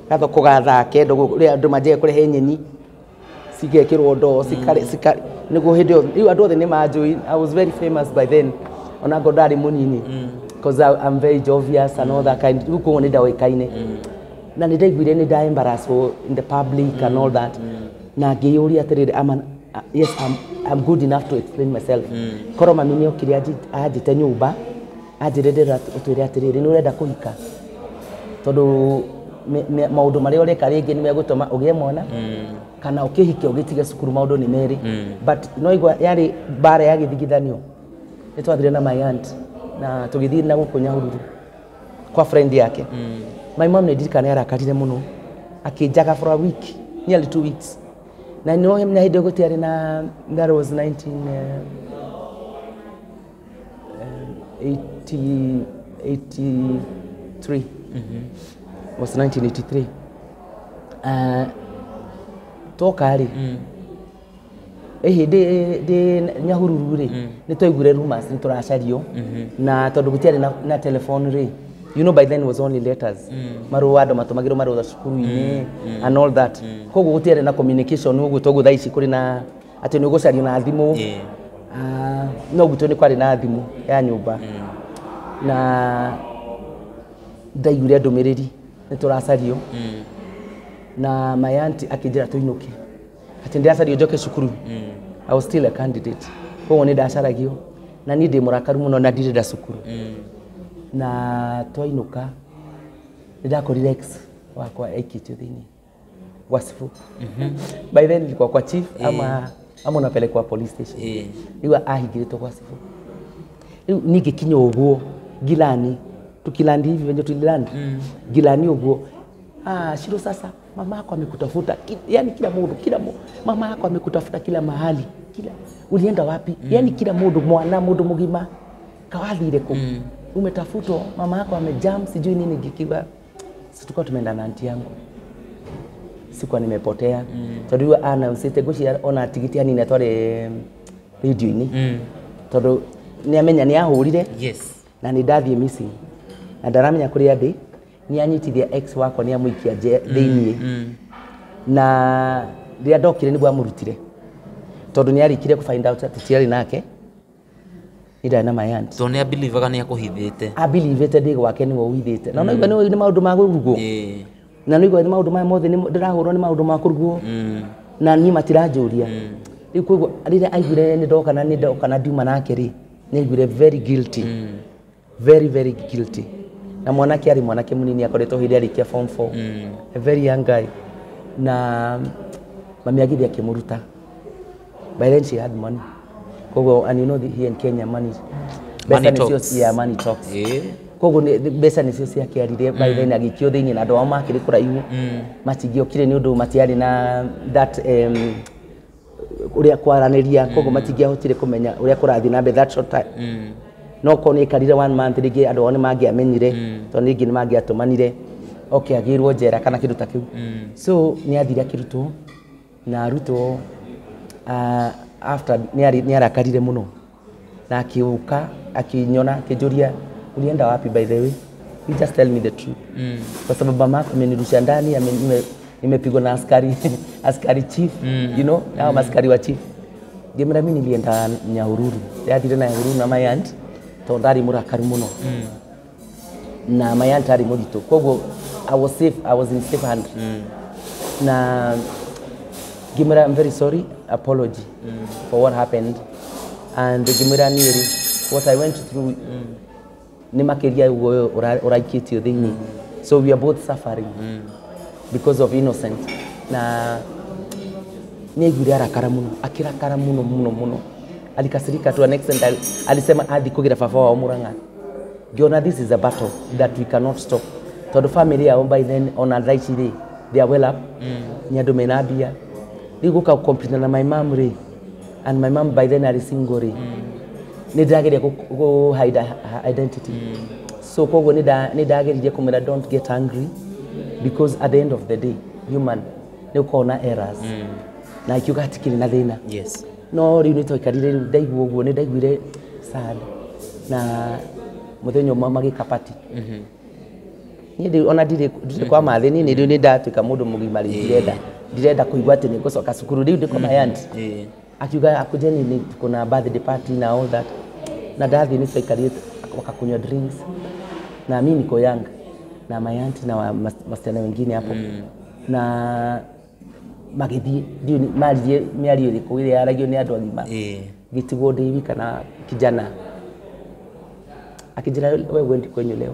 gathoko gathake rĩrĩa andũ manjagia kũrehe nyeni cigekĩrwo ndoo cikare cikare nĩguo hĩndĩ ĩyo rĩu andũ othe nĩ manjũĩ. I was very famous by then ona ngorwo ndarĩ mũnini because I'm very jovious and all that kind. Rĩu koguo nĩ ndoĩkaine na nĩ ndaiguire nĩ nda embarrasswo in the public and all that na ngĩyũria atĩrĩrĩ, yes, I'm good enough to explain myself. Korwo mami nĩ okire anjĩte nyũmba anjĩre, ndĩrenda ũtwĩre atĩrĩrĩ, nĩ ũrenda kũhika tondũ maũndũ marĩa ũreka rĩngĩ nĩ megũtũma ũgĩe mwana kana ũkĩhike ũgĩtige cukuru, maũndũ nĩ merĩ. But no igua yarĩ mbara ya gĩthigithanio. Nĩ twathire na my aunt na tũgĩthiĩ na gũkũ Nyahururu kwa friend yake. My mom nĩ ndirikana arakarire mũno akĩnjaga for a week, nearly 2 weeks, na no na hĩndĩ ĩyo gũtiarĩ na, that was 19 80 83, was 1983. Toka rĩ, ĩhĩ ndĩ Nyahururu rĩ, nĩ twaiguire rumors nĩ tũracario na tondũ gũtiarĩ na telephone rĩ, by then was only letters, marũa andũ matũmagĩrwo marũa cukuru-inĩ and all that. Koguo gũtiarĩ na communication ũguo toguo thaa ici kũrĩ na atĩ nĩ ũgũcario na thimũ. Ah, no gwitũ nĩ kwarĩ na thimũ ya nyũmba na ndaiguire ndũmĩrĩri nĩ tũracario na my auntie akĩnjĩra tũinũke atĩ ndĩracario njoke cukuru. I was still a candidate, koguo nĩ ndacaragio na niĩ ndĩ mũrakaru mũno na ndirenda cukuru. Na twainũka nĩ ndakorire ex wakwa aikĩtio thĩinĩ gwa cibu. By then nilikuwa kwa chief ama unapelekwa police station. Rĩu ahingĩrĩtwo gwa cibu. Rĩu niĩ ngĩkinya ũguo Gilani, tukilandi hivi venye tulilandi Gilani ũguo, ah, Shiro, sasa mama yako amekutafuta. Yani kila mundu, kila mama yako amekutafuta kila mahali, kila ulienda wapi? Yani kila mundu, mwana mundu mugima kawathire ku umetafutwa, mama yako amejam sijui nini. Gikiwa si tulikuwa tumeenda na auntie yangu, sikuwa nimepotea tondũ rĩu announce ngwĩciria ona tigiti hanini atware radio-inĩ tondũ nĩ amenya nĩ ahũrire na nĩ ndathiĩ missing na ndaramenya kũrĩa ndĩ. Nĩ anyitithia ex wakwa, nĩ amũikia thĩiniĩ na rĩrĩa ndokire nĩguo amũrutire tondũ nĩ arĩkire kũ find out atĩ tiarĩ nake, nĩ ndarĩ na my aunt. Tondũ nĩ abilivaga nĩ akũhithĩte. Abilivĩte ndĩ gwake nĩwe ũhithĩte na unaigua nĩ maũndũ ma kũrugwo na nĩigua nĩ maũndũ maya mothe ndĩrahũrwo nĩ maũndũ ma kũrugwo na niĩ matiranjũria. Rĩu koguo rĩrĩa aiguire nĩ ndoka na nĩ ndoka na ndiuma nake rĩ, Nĩ aiguire very guilty, very very guilty. Na mwanake arĩ mwanake mũnini, akoretwo hĩndĩ arĩkia form 4, a very young guy. Na mami agithĩ akĩmũruta. By then she had money, koguo, and you know here in Kenya money, mbeca Money nĩcio talks. Yeah, money talks. Koguo mbeca nĩcio ciakĩarire. By then agĩikio thĩinĩ na andũ ao makĩrĩ kũraihu, matingĩokire nĩ ũndũ matiarĩ na that ũrĩa kwaranĩria, koguo matingĩahotire kũmenya ũrĩa kũrathiĩ na mbere that short time. No korwo nĩ aikarire one month rĩngĩ, andũ ao nĩ mangĩamenyire, tondũ rĩngĩ nĩ mangĩatũmanire oke agĩrwo njera kana kĩndũ ta kĩu. So nĩ athire akĩrutwo na arutwo, after nĩ arakarire mũno na akiuka akinyona akĩnjũria, "Ulienda wapi, by the way? You just tell me the truth, kwa sababu mama yako amenirusha ndani, nimepigwa na askari chief, you know hao maskari wa chief." Ngĩmwĩra, "Mi nilienda Nyahururu." Ndathire na Nyahururu na my aunt tondũ ndarĩ mũrakaru mũno na my aunt arĩ mũritũ, koguo I was safe, I was in safe hand. Na ngĩmwĩra, "I'm very sorry, apology for what happened." And ngĩmwĩra, niĩ rĩ, what I went through nĩ makĩria ũguo ũraikĩtio thĩinĩ, so we are both suffering because of innocent. Na nĩ aiguire arakara mũno, akĩrakara mũno mũno mũno, alikasirika to an extent alisema athi kũgĩra baba wao Murang'a. Ngĩona this is a battle that we cannot stop, tondũ family yao by then, ona thaa ici rĩ, they are well up, nĩ andũ mena mbia. Rĩu gũka compete na my mom rĩ, and my mom by then arĩ single rĩ, nĩ ndĩrageria kũ hide her identity. So koguo nĩ ndageririe kũmwĩra, "Don't get angry, because at the end of the day human nĩ ũkoragwo na errors." Na akiuga hatikĩrĩ na thĩna. No rĩu nĩ twaikarire, rĩu ndaigua ũguo nĩ ndaiguire sad. Na mũthenya ũmwe magĩka party, niĩ ona ndirĩ kwa mathĩ, niĩ nĩ rĩu nĩ ndatuĩka mũndũ mũgima, rĩu ndirenda kũigua atĩ nĩ ngũcoka cukuru, rĩu ndĩ kwa my aunt. Akiuga akujeni ni tuko na birthday party na all that. Na ndathi nĩ twaikarire, wakakunywa drinks, na mi niko young na my aunt na wasichana wengine hapo, na magĩthiĩ, ndiũĩ maririe mĩario ĩrĩkũ ĩrĩa yaragio nĩ andũ agima. Gĩtigwo ndĩ wika na kijana akĩnjĩra, "We wendi kwenyu leo?"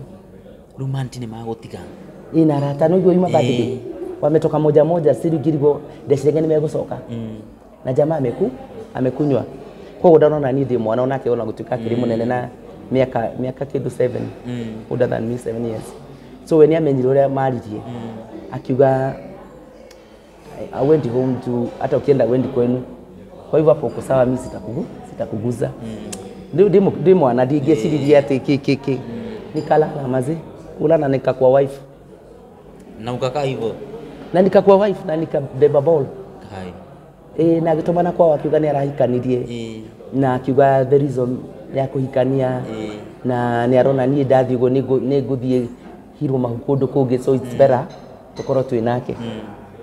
Rĩu manti nĩ magũtiga? Ina arata no igua yuma birthday, wametoka moja moja, siri ngirigwo ndeciragia nĩ megũcoka, na jamaa amekunywa, koguo ndanona niĩ ndĩ mwana, onake ona gũtuĩka akĩrĩ mũnene na mĩaka kĩndũ 7, older than me 7 years. So we nĩ amenyire ũrĩa maririe, akiuga, "I went home to hata ukienda wendi kwenu, kwa hivyo hapo uko sawa, mimi sitakuguza." Ndĩ mwana, ndingĩciririe atĩ kĩ kĩ kĩ. Nikalala mazi kulala, nikakuwa wife. Na ukakaa hivyo? Na nikakuwa wife na nikabeba ball. Kai. Ĩ, na agĩtũmana kwao akiuga nĩ arahikanirie, na akiuga the reason ya kũhikania na nĩ arona niĩ ndathiĩ ũguo nĩ ngũthiĩ hirwo mahu kũndũ kũngĩ, so it's better tũkorwo twĩ nake.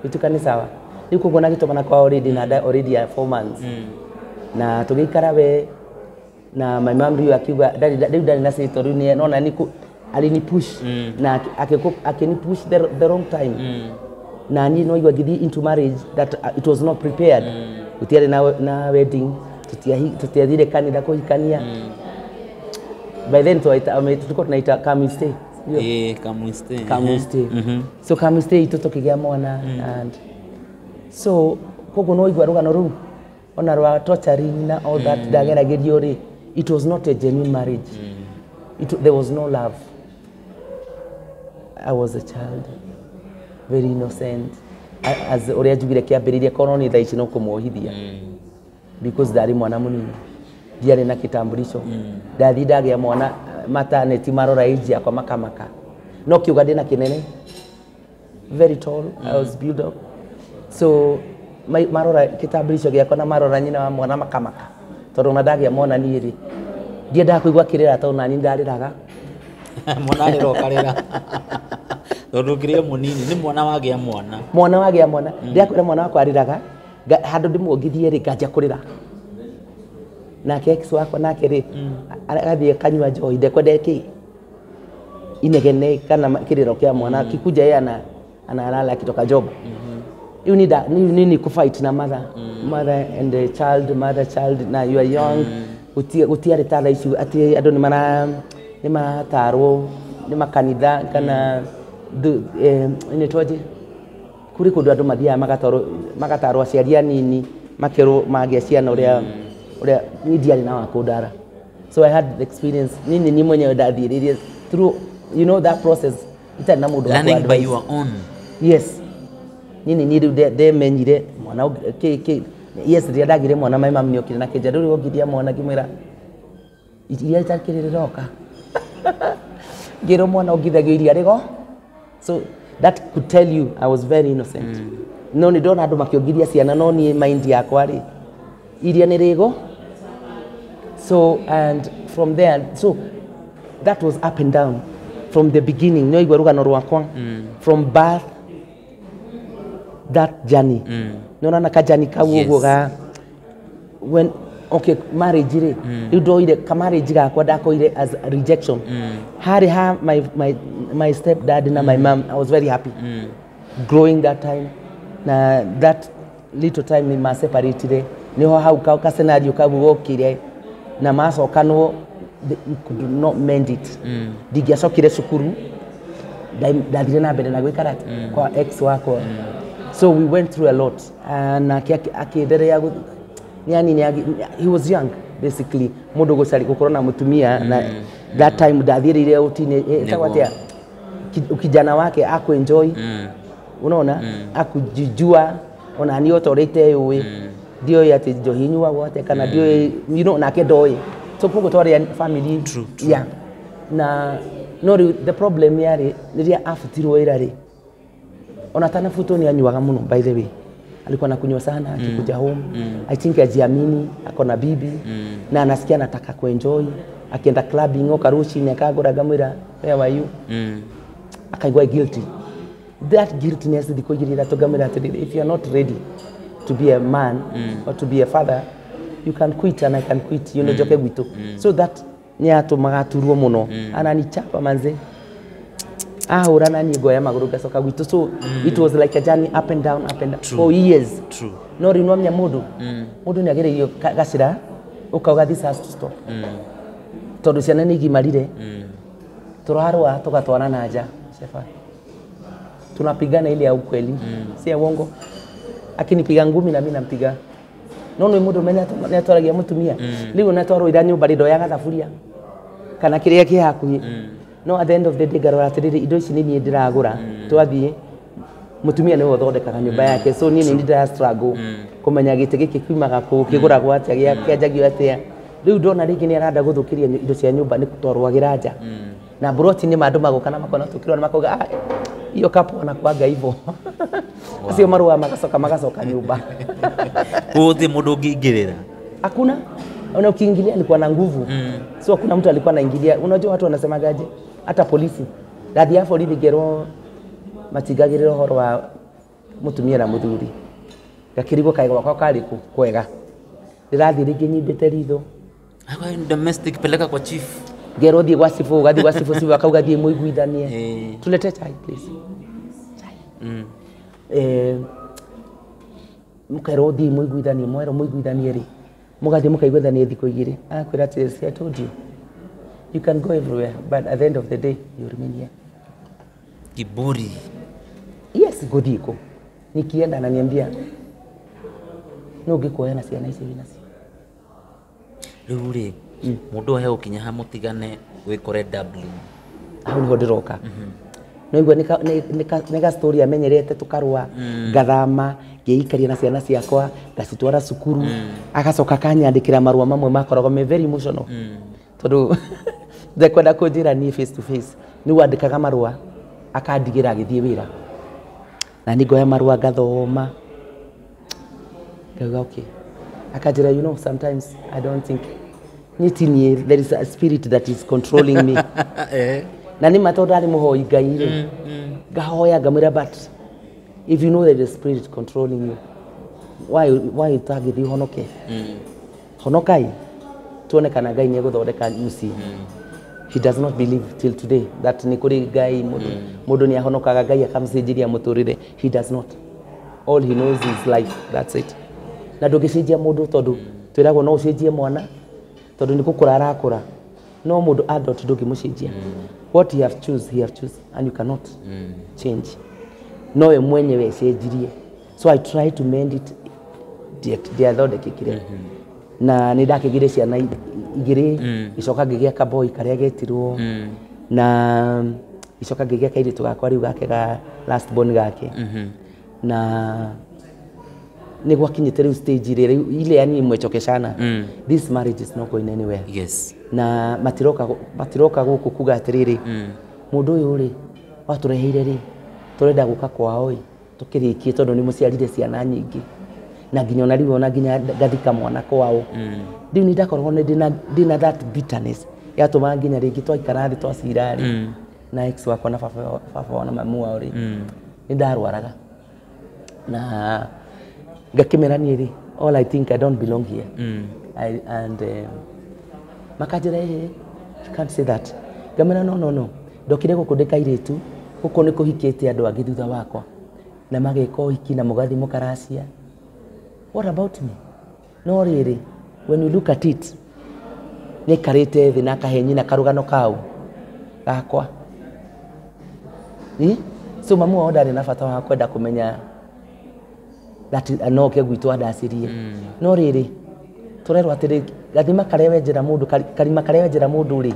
Gĩtuĩka nĩ sawa. Rĩu koguo na agĩtũmana kwao already na nda already ya 4 months, na tũgĩikara we na my mom. Rĩu akiuga rĩu ndarĩ na say, tondũ rĩu nona nĩ alini push na akini push the wrong time. Na niĩ no igua ngĩthiĩ into marriage that it was not prepared. Gũtiarĩ na wedding, tũtiathire kanitha kũhikania. By then tulikuwa tunaita come we stay. Sio? Ĩĩ, come we stay. Come we stay. So come we stay itũ tũkĩgĩa mwana, and so koguo no igua rũgano rũu ona rwa torturing na all that ndageragĩrio rĩ, it was not a genuine marriage. There was no love. I was a child, very innocent. As ũrĩa njugire kĩambĩrĩria, korwo nĩ thaa ici no kũmuohithia, because ndarĩ mwana mũnini, ndiarĩ na kitambulisho. Ndathiĩ ndagĩa mwana maternity, marora age yakwa makamaka, no kiuga ndĩna kĩnene, very tall. I was built up, so marora kitambulisho gĩakwa na marora nyina wa mwana makamaka, tondũ ona ndagĩa mwana niĩ rĩ, ndiendaga kũigua kĩrĩra, tondũ nani ndarĩraga. Mwana arĩra ũkarĩra, tondũ ũkĩrĩ o mũnini, nĩ mwana wagĩa mwana. Mwana wagĩa mwana, ndĩrakwĩra mwana wakwa arĩraga handũ ndĩmuongithie rĩ, nganjia kũrĩra. Nake ex wakwa nake rĩ, agathiĩ akanyua njohi, ndekwenda kĩ inegene kana kĩrĩro kĩa mwana kikuja, yeye analala akitoka job. You need a, you need to fight na mother and the child, mother child, na you are young. Gutiarĩ ta thaa ici atĩ andũ nĩ maratarwo nĩ makanitha kana nĩtwaje kũrĩ kũndũ andũ mathiaga magatarwo aciari anini makerwo magĩa ciana ũrĩa niĩ ndiarĩ na wa kũndara. So I had the experience nini ni mwenyewe ndathiĩrĩrie through, you know, that process itarĩ na mũndũ wa learning by your own. Yes, nini ni rĩu ndemenyire mwana kĩ yes, rĩrĩa ndagire mwana my mom nĩokire na kĩnja rĩu ongithia mwana ngĩmwĩra iria itakĩrĩ rĩroka ngĩrwo mwana ongithagio iria rĩgo. So that could tell you I was very innocent. No nĩ ndona andũ makĩongithia ciana no niĩ mind yakwa rĩ iria nĩ rĩgo. So and from there, so that was up and down from the beginning. No igua rũgano rwakwa from birth, that journey. No na kajani kau ũguo ga when okay marriage rĩ rĩu ndoire ka marriage gakwa ndakoire as a rejection. Harĩ ha my stepdad na my mom, I was very happy growing that time. Na that little time ma separated niho hau ka scenario kau gokire na macokanwo, you could not mend it. Ndingĩacokire cukuru, ndathire na mbere na gwĩkara kwa ex wakwa. So we went through a lot. Na akiendelea yani he was young basically. Mundu gukorwo na mutumia na that time ndathiriire utine etagwo atia ukijana wake aku enjoy unaona akujijua ona ni otorete uwi ndio ati njohi nyuagwo atia kana ndio you know nake ndoĩ. So koguo twarĩ family. True, true. Yeah. Na no the problem yarĩ rĩrĩa abutirwo wĩra rĩ ona tanabutwo ni anyuaga muno, by the way. Alikuwa anakunywa sana akikuja home. I think ajiamini, ako na bibi na anasikia anataka kuenjoy. Akienda clubbing oka rushi akagura ngamwira where were you? Akaigua guilty. That guiltiness thikũ igĩrĩ ithatũ ngamwĩra atĩrĩrĩ, if you are not ready to be a man or to be a father, you can quit and I can quit, you know, njoke gwitũ. So that nĩ yatũmaga aturwo mũno. Ananichapa manze. Ahũra na niĩ ngoya magũrũ ngacoka gwitũ. So it was like a journey up and down, up and down. True. For years. True. No rĩu nwamenya mũndũ mũndũ nĩ agereirio gacĩra ũkauga this has to stop. Tondũ ciana nĩ igimarire tũrarũa tũgatwara na nja Shefa. Tunapigana ile ya ukweli, si ya uongo. Akinipiga ngumi na mimi nampiga. No nĩ mũndũ menya nĩ atwaragia mũtumia. Rĩu natwarwo ira nyũmba rĩ ndoyaga thaburia kana kĩrĩa kĩ hakuhĩ. No at the end of the day ngarora atĩrĩrĩ indo ici nĩ niĩ ndĩragũra twathiĩ mũtumia nĩwe ũthondekaga nyũmba yake. So niĩ nĩ ndĩra struggle kũmenya gĩtĩ gĩkĩ kiumaga kũ kĩgũragwo atĩa kĩanjagio atĩa. Rĩu ndona rĩngĩ nĩ arenda gũthũkĩria indo cia nyũmba nĩ twarwagĩra nja. Na mburoti nĩ mandũ magoka na makona tũkĩrora makauga ah hiyo kapo wanakuaga hivyo. Acio marũa magacoka nyũmba. Gũtirĩ mũndũ ũngĩingĩrĩra. Hakuna. Ona ukiingilia alikuwa na nguvu. So hakuna mtu alikuwa anaingilia. Unajua watu wanasemagaje? Hata polisi. Ndathi ya borithi ngerwo matingagĩrĩra ũhoro wa mũtumia na mũthuri. Ngakĩrigwo kaĩ gwakwa karĩ kũ kwega. Ndĩrathiĩ rĩngĩ nyimbĩte ritho. Domestic peleka kwa chief. Ngerwo thiĩ gwa cibũ, ũgathiĩ gwa cibũ, cibũ akauga thiĩ mũiguithanie. Tulete chai please. Chai. Mũkerwo thiĩ mũiguithanie, mwerwo mũiguithanie rĩ. Mũgathiĩ mũkaiguithania thikũ igĩrĩ. Akwĩra atĩrĩ, see, I told you. You can go everywhere, but at the end of the day, you remain here. Kiburi. Yes, ngũthiĩ kũ. Nikienda ananiambia, no ngĩkuoya na ciana ici wĩ nacio. Rĩu rĩ, mũndũ ũyũ gũkinya ha mũtigane wĩkore Dublin. Hau nĩho ndĩroka. No igua nĩ ga story amenyerete tũkarũa, ngathama, ngĩikaria na ciana ciakwa, ngacitwara cukuru, agacoka akanyandĩkĩra marũa mamwe makoragwo me very emotional. Tondũ ndekwenda kũnjĩra niĩ face to face. Nĩguo andĩkaga marũa akandigĩra agĩthiĩ wĩra. Na niĩ ngoya marũa ngathoma. Ngauga okay. Akanjĩra, you know, sometimes I don't think niĩ ti niĩ, there is a spirit that is controlling me. Na nĩ ma tondũ ndarĩ mũhoi Ngai rĩ, ngahoya ngamwĩra, but if you know there is a spirit controlling you, why ũtangĩthiĩ ũhonoke? Honokai tuone kana Ngai nĩ egũthondeka mũciĩ. He does not believe till today that nĩ kũrĩ Ngai, mũndũ nĩ ahonokaga Ngai akamũcenjeria mũtũrĩre. He does not. All he knows is life. That's it. Na ndũngĩcenjia mũndũ tondũ twĩragwo no ũcenjie mwana, Tondũ nĩ gũkũra arakũra. No mũndũ adult ndũngĩmũcenjia. What he have choose, he have choose, and you cannot change. No we mwenyewe cenjirie. So I try to mend it, ndiathondekekire. Na nĩ ndakĩgire ciana igĩrĩ, gĩcoka ngĩgĩa kaboi karĩa getirwo, na gĩcoka ngĩgĩa kairĩtu gakwa rĩu gake ga last born gake. Na nĩ gwakinyĩte rĩu stage rĩu ile yani mwechokeshana. This marriage is not going anywhere. Na matiroka gũkũ kuga atĩrĩrĩ, mũndũ ũyũ rĩ watũreheire rĩ, tũrenda gũka kwao ĩ, tũkĩrĩkie tondũ nĩ mũciarire ciana nyingĩ. Na nginya ona rĩu ona nginya ngathika mwana kwao. Rĩu nĩ ndakoragwo ndĩna that bitterness yatũmaga nginya rĩngĩ twaikara thĩ twacira rĩ, na ex wakwa na baba wao na mamu wao rĩ, nĩ ndarwaraga. Na ngakĩmera niĩ rĩ, all I think I don't belong here. And makanjĩra, you can't say that. Ngamera no no no, ndokire gũkũ ndĩ kairĩtu, gũkũ nĩ kũhikĩte andũ angĩ thutha wakwa, na mageka ũhiki na mũgathiĩ mũkaracia. What about me? No rĩrĩ, when you look at it, nĩaikarĩte thĩ na akahe nyina karũgano kau gakwa. So mamu wao ndarĩ na bata wa kwenda kũmenya that no ke gwitũ andacirie. No rĩrĩ, tũrerwo atĩrĩ, gathima karĩa wenjera mũndũ, karima karĩa wenjera mũndũ rĩ,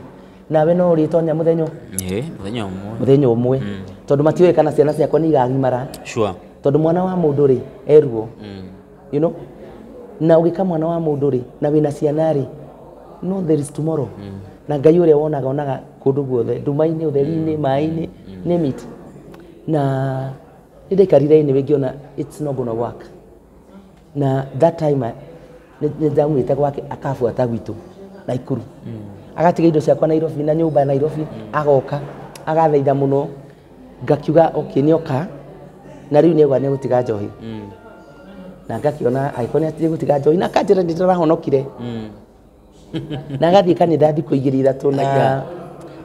nawe no ũrĩtonya mũthenya Mũthenya ũmwe. Mũthenya ũmwe. Tondũ matiũĩ kana ciana ciakwa nĩ igagimara. Tondũ mwana wa mũndũ rĩ, eruo. You know? Na ũgĩka mwana wa mũndũ rĩ, na wĩna ciana rĩ, no there is tomorrow. Na Ngai ũrĩa wonaga, onaga kũndũ guothe, nduma-inĩ, ũtheri-inĩ, maĩ-inĩ, name it. Na nĩ ndaikarire anyway ngĩona it's not gonna work. Na that time nĩ ndamwĩte gwake akabuata gwitũ Naikuru. Agatiga indo ciakwa Nairobi na nyũmba Nairobi, agoka agathaitha mũno, ngakiuga okay nĩoka, na rĩu nĩauga nĩegũtiga njohi. Na ngakiona angĩkorwo nĩegũtiga njohi, na akanjĩra nĩ ndĩrahonokire. Na agathiĩ kanitha thikũ igĩrĩ ithatũ, na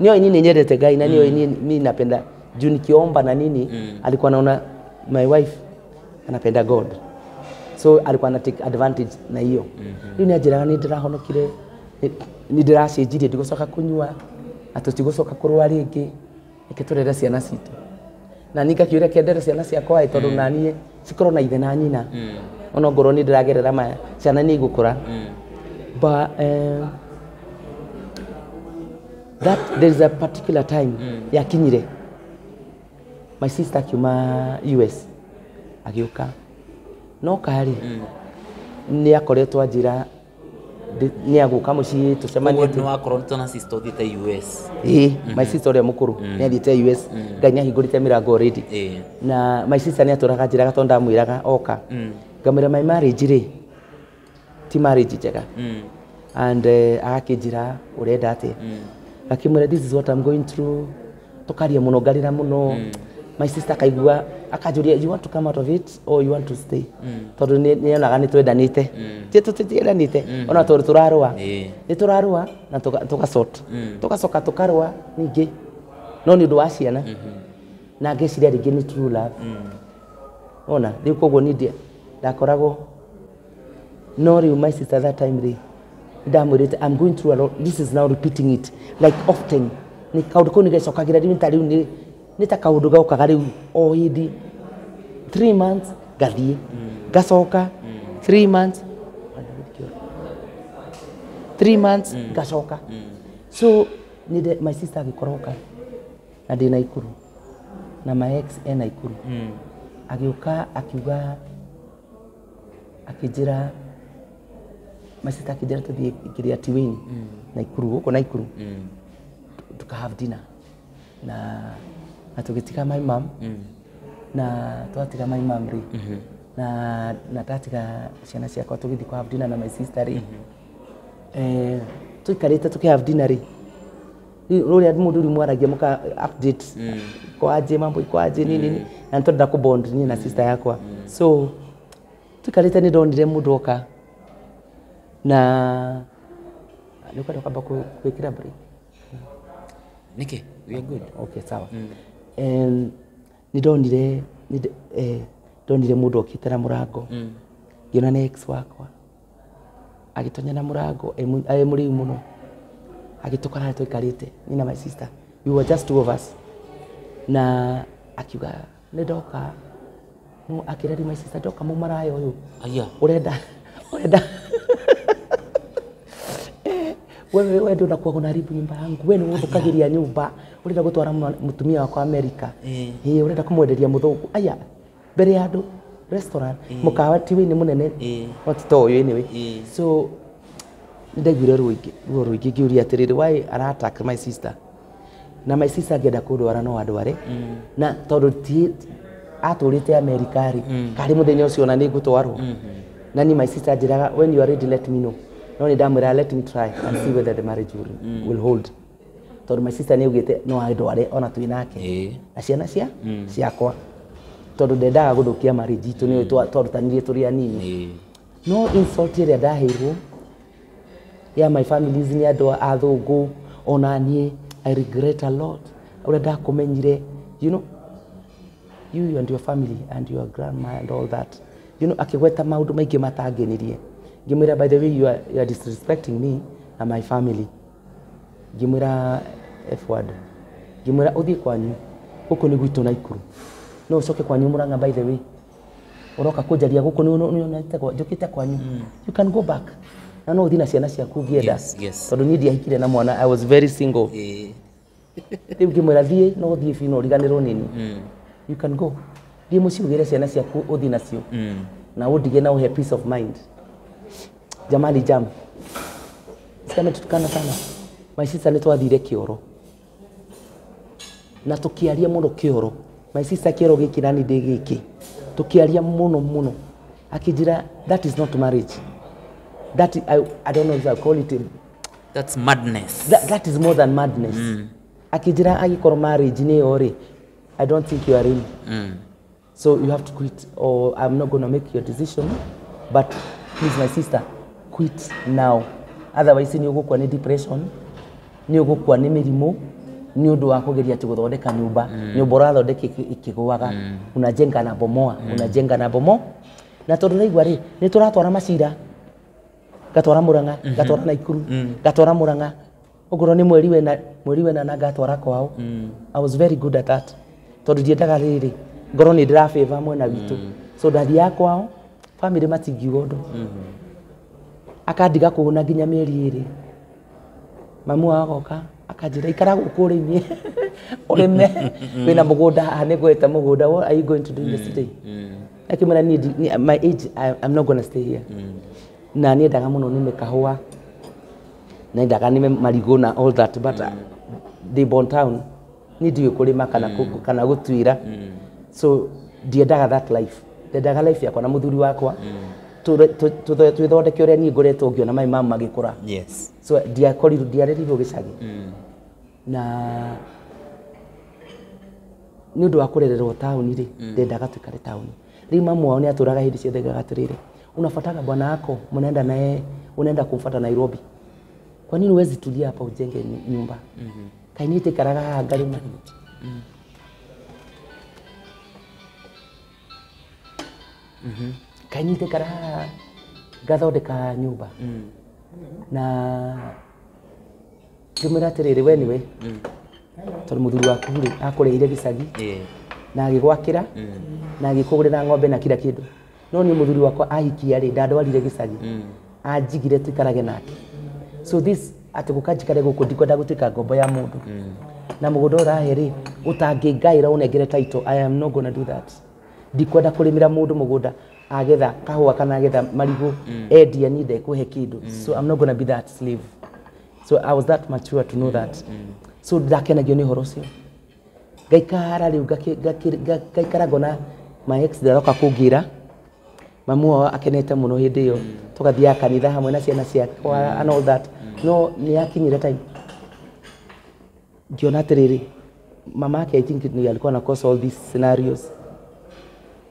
nĩoĩ niĩ nĩnyendete Ngai, na nĩoĩ niĩ mimi napenda juu nikiomba na nini, alikuwa anaona my wife anapenda God, so alikuwa ana take advantage na hiyo. Rĩu nĩanjĩraga nĩ ndĩrahonokire, nĩ ndĩracenjirie, ndigũcoka kũnyua na tũtigũcoka kũrũa rĩngĩ, reke tũrere ciana citũ. Na niĩ ngakiuga reke ndere ciana ciakwa ĩ, tondũ na niĩ cikorwo na ithe na nyina. Ona ngorwo nĩ ndĩragerera maya, ciana nĩ igũkũra. But that there is a particular time yakinyire, my sister akiuma US agĩũka, no karĩ nĩ akoretwo anjĩra nĩ agũka mũciĩ tũcemanie. Koguo nĩ wakoretwo na sister ũthiĩte US? Ĩĩ, my sister ũrĩa mũkũrũ nĩ athiĩte US. Ngai nĩ ahingũrĩte mĩrango already. Na my sister nĩ atũraga njĩraga, tondũ ndamwĩraga oka, ngamwĩra my marriage rĩ ti marriage njega. And agakĩnjĩra ũrenda atĩa, ngakĩmwĩra this is what I'm going through. Tũkaria mũno, ngarĩra mũno. My sister akaigua akanjũria, you want to come out of it or you want to stay? Tondũ nĩonaga nĩ twendanĩte, ti tũtiendanĩte ona tondũ tũrarũa, nĩ tũrarũa na tũgasort, tũgacoka tũkarũa ningĩ, no nĩ ũndũ wa ciana. Na ngeciria rĩngĩ nĩ true love ona rĩu, koguo niĩ ndakoragwo no rĩu my sister that time rĩ, ndamwĩrĩte I'm going through a lot, this is now repeating it like often, nĩ kaũndũ kau nĩ gecokagĩra rĩu, ta rĩu nĩ ta kaũndũ gokaga rĩu o hĩndĩ, 3 months ngathiĩ ngacoka, 3 months, 3 months ngacoka. So nĩ my sister agĩkoroka na ndĩ Naikuru na my ex e Naikuru, agĩũka akiuga, akĩnjĩra, my sister akĩnjĩra tũthiĩ kĩrĩa Tiweni Naikuru, gũkũ Naikuru, tuka have dinner na tũgĩtiga my mom, na twatiga my mom rĩ, na ndatiga ciana ciakwa, tũgĩthiĩ kũ have dinner na my sister rĩ, tũikarĩte tũkĩ have dinner rĩ, rũrĩa mũndũ rĩu mwaragia mũka update kwaje, mambo ikwaje, nini nini, na nĩtwenda kũ bond niĩ na sister yakwa. So tũikarĩte nĩ ndonire mũndũ oka, na nĩ ũkwenda kwamba gwĩkĩra break? Nĩkĩ? We are good. Okay, sawa. Nĩ ndonire ndonire mũndũ okĩte na mũrango, ngĩona nĩ ex wakwa. Agĩtonya na mũrango e mũrĩu mũno. Agĩtũkora harĩa twaikarĩte ni na my sister. We were just two of us. Na akiuga nĩ ndoka. No akĩra my sister ndoka mũmaraya ũyũ. Aya. Urenda urenda wewe wewe ndio unakuwa unaharibu nyumba yangu, wewe nĩ ũthũkagĩria nyumba, urenda gũtwara mũtumia wakwa America, eh urenda kũmwenderia mũthũngũ. Aya mbere ya andũ restaurant mũkawa ti wĩ nĩ mũnene not to ũyũ anyway. So ndaiguire ruo rũingĩ ngĩũria atĩrĩrĩ, why ara attack my sister? Na my sister angĩenda kũndwara no andware, na tondũ ti atũrĩte America rĩ, karĩ mũthenya ũcio ona nĩ ngũtwarwo. Na ni my sister anjĩraga when you are ready let me know. No nĩ ndamwĩra let me try and see whether the marriage will hold. Tondũ my sister nĩ augĩte no andware ona twĩ nake na ciana ciakwa, tondũ ndendaga gũthũkia marriage itũ, nĩ twarutanirie tũrĩ anini. No insult ĩrĩa ndaheirwo ya my families nĩ andũ athũngũ, ona niĩ I regret a lot ũrĩa ndakũmenyire, you know, you and your family and your grandma and all that, you know, akĩgweta maũndũ maingĩ matangenirie. Ngĩmwĩra by the way you are disrespecting me and my family. Ngĩmwĩra F word. Ngĩmwĩra ũthiĩ kwanyu gũkũ nĩ gwitũ Naikuru, no ũcoke kwanyu Murang'a, by the way ũroka kũnjaria gũkũ nĩ njũkĩte kwanyu, you can go back na no ũthiĩ na ciana ciaku ũngĩenda. Tondũ niĩ ndiahikire na mwana, I was very single. Rĩu ngĩmwĩra thiĩ no ũthiĩ biũ no ũriganĩrwo nĩ niĩ, you can go, thiĩ mũciĩ ũgĩre ciana ciaku ũthiĩ nacio na ũndige na ũhe peace of mind. Jamali jam ametutukana sana. My sister nĩ twathire kĩoro na tũkĩaria mũno kĩoro. My sister kĩoro gĩkĩ na niĩ ndĩ gĩkĩ, tũkĩaria mũno mũno, akĩnjĩra that is not marriage, that I don't know if I call it that's madness. That is more than madness. Akĩnjĩra agĩkorwo marriage nĩyo rĩ, I don't think you are in. So you have to quit or I'm not going to make your decision, but please my sister quit now, otherwise nĩ ũgũkua nĩ depression, nĩ ũgũkua nĩ mĩrimũ nĩ ũndũ wa kũgeria atĩ gũthondeka nyũmba. Nyũmba ũrathondeka ĩkĩgũaga, unajenga na bomoa, unajenga na bomo. Na tondũ ndaigua rĩ, nĩ tũratwara macira, ngatwara Murang'a, ngatwara Naikuru, ngatwara Murang'a, ũkorwo nĩ mweri wena na ngatwara kwao. I was very good at that, tondũ ndiendaga rĩrĩ ngorwo nĩ ndĩrabĩva mwena witũ. So ndathiaga kwao, family matingiuga ũndũ, akandiga kũhũna nginya mĩeri ĩrĩ. Mamu wao agoka akanjĩra ikara gũkũ ũrĩmie ũrĩme, wĩna mũgũnda haha, nĩngũhete mũgũnda, what are you going to do in the city? Akĩmwĩra niĩ my age I'm not gonna stay here. Na niendaga mũno nĩme kahũa, nendaga nĩme marigũ na all that, but they born town, niĩ ndiũĩ kũrĩma kana gũtuĩra. So ndiendaga that life, ndendaga life yakwa na mũthuri wakwa, twĩthondeke ũrĩa niĩ ngoretwo ngĩona my mom magĩkũra. Yes. So ndiakorirwo ndiarerirwo gĩcagi, na nĩ ũndũ wa kũrererwo taũni rĩ, ndendaga tũikare taũni. Rĩu mamu wao nĩ atũraga hĩndĩ ciothe augaga atĩrĩrĩ, unafuataga bwana wako, mnaenda naye, unaenda kumfuata Nairobi, kwa nini huwezi tulia hapa ujenge nyumba? Kaĩ niĩ ndĩikaraga haha ngarĩma? Kaĩ niĩ ndĩikaraga haha ngathondeka nyũmba? Na ngĩmwĩra atĩrĩrĩ, we nĩwe, tondũ mũthuri waku rĩ akũrĩire gĩcagi na agĩgwakĩra na agĩkũgũrĩra ng'ombe na kila kĩndũ, no niĩ mũthuri wakwa ahikia rĩ ndandwarire gĩcagi, anjigire tũikarage nake. So this atĩ gũka njikare gũkũ ndikwenda gũtuĩka ngombo ya mũndũ, na mũgũnda ũrahe rĩ ũtangĩngaĩra ũnengere title, I am not gonna do that. Ndikwenda kũrĩmĩra mũndũ mũgũnda agetha kahũa kana agetha marigũ endia, niĩ ndekũhe kĩndũ. So I'm not gonna be that slave. So I was that mature to know that. So ndakenagio nĩ ũhoro ũcio, ngaikara rĩu ngaikara ngona my ex ndaroka kũngĩra, mamu wao akenete mũno hĩndĩ ĩyo, tũgathiaga kanitha hamwe na ciana ciakwa and all that. No nĩ yakinyire time ngĩona atĩrĩrĩ, mama yake I think ni alikuwa na cause all these scenarios,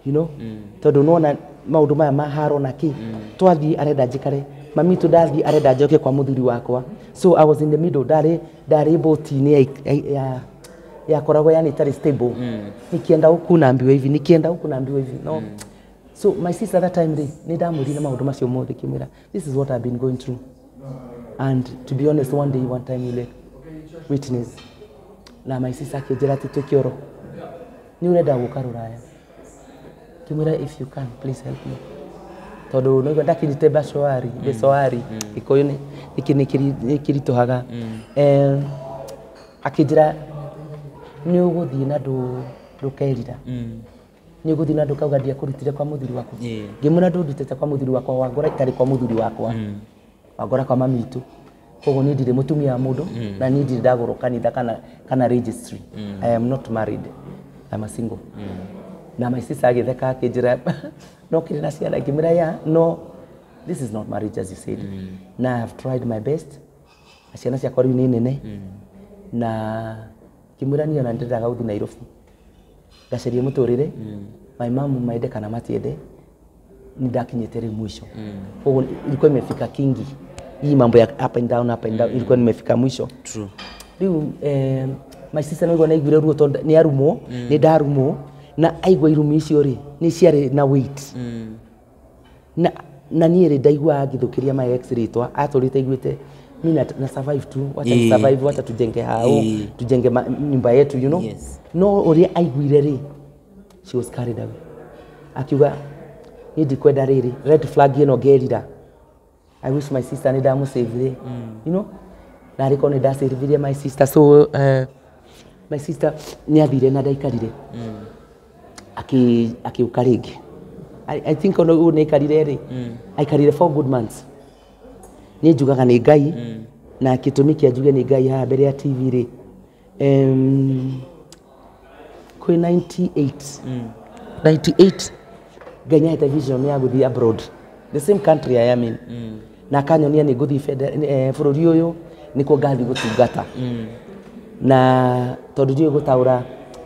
you know, tondũ nona maũndũ maya maharo na kĩ, twathiĩ arenda njikare, mami tu ndathiĩ arenda njoke kwa mũthuri wakwa. So I was in the middle, ndarĩ boti-inĩ yakoragwo yani itarĩ stable, nikienda huku naambiwa hivi, nikienda huku naambiwa hivi, no. So my sister that time rĩ, nĩ ndamwĩrire maũndũ macio mothe, ngĩmwĩra this is what I've been going through, and to be honest, one day, one time you'll witness. Na my sister akĩnjĩra atĩ twĩke oro nĩ ũrenda gũka rũraya. Ngĩmwĩra, if you can, please help me, tondũ no ndakinyĩte bacoari becoari gĩkũyũ nĩ kĩritũhaga. Akĩnjĩra nĩ ũgũthiĩ na ndũkerira, nĩ ũgũthiĩ na ndũkauga ndiakũrutire kwa mũthuri waku. Ngĩmwĩra ndũndutĩte kwa mũthuri wakwa, wangora itarĩ kwa mũthuri wakwa, wangora kwa mami witũ, koguo niĩ ndirĩ mũtumia wa mũndũ na niĩ ndirĩ ndagũrwo kanitha kana registry. I am not married, I'm a single. Na my sister agĩtheka akĩnjĩra no kĩrĩ na ciana. Ngĩmwĩra yeah, no, this is not marriage as you said. Na I have tried my best na ciana ciakwa rĩu nĩ nene. Na ngĩmwĩra niĩ ona ndĩrendaga gũthiĩ Nairobi ngacarie mũtũrĩre. My mom maende kana matiende, nĩ ndakinyĩte rĩu mwisho. Koguo ilikuwa imefika kingi hii mambo ya up and down, up and down, ilikuwa nimefika mwisho. True. Rĩu my sister nĩguo naiguire ruo tondũ nĩ arumwo, nĩ ndarumwo, na aigua irumi icio rĩ, nĩ ciarĩ na weight. Na niĩ rĩ, ndaiguaga ngĩthũkĩria my ex rĩtwa, atũrĩte aiguĩte mi na survive tu, wacha ni survive, wacha tujenge hao, tujenge nyumba yetu. No ũrĩa aiguire rĩ, she was carried away, akiuga niĩ ndikwenda rĩrĩ red flag ĩno ngerira. I wish my sister nĩ ndamũsavire, na arĩkorwo nĩ ndasavirie my sister. So my sister nĩ athire na ndaikarire akiũka rĩngĩ. I think ona ũguo nĩ aikarire rĩ, aikarire 4 good months. Niĩ njugaga nĩ Ngai, na gĩtũmi kĩa njuge nĩ Ngai haha mbere ya TV rĩ, kwĩ 98 98 Ngai nĩahete vision ya gũthiĩ abroad, the same country I am in, na akanyonia nĩ ngũthiĩ bũrũri ũyũ nĩkuo ngathiĩ gũtungata. Na tondũ ndiũĩ gũtaũra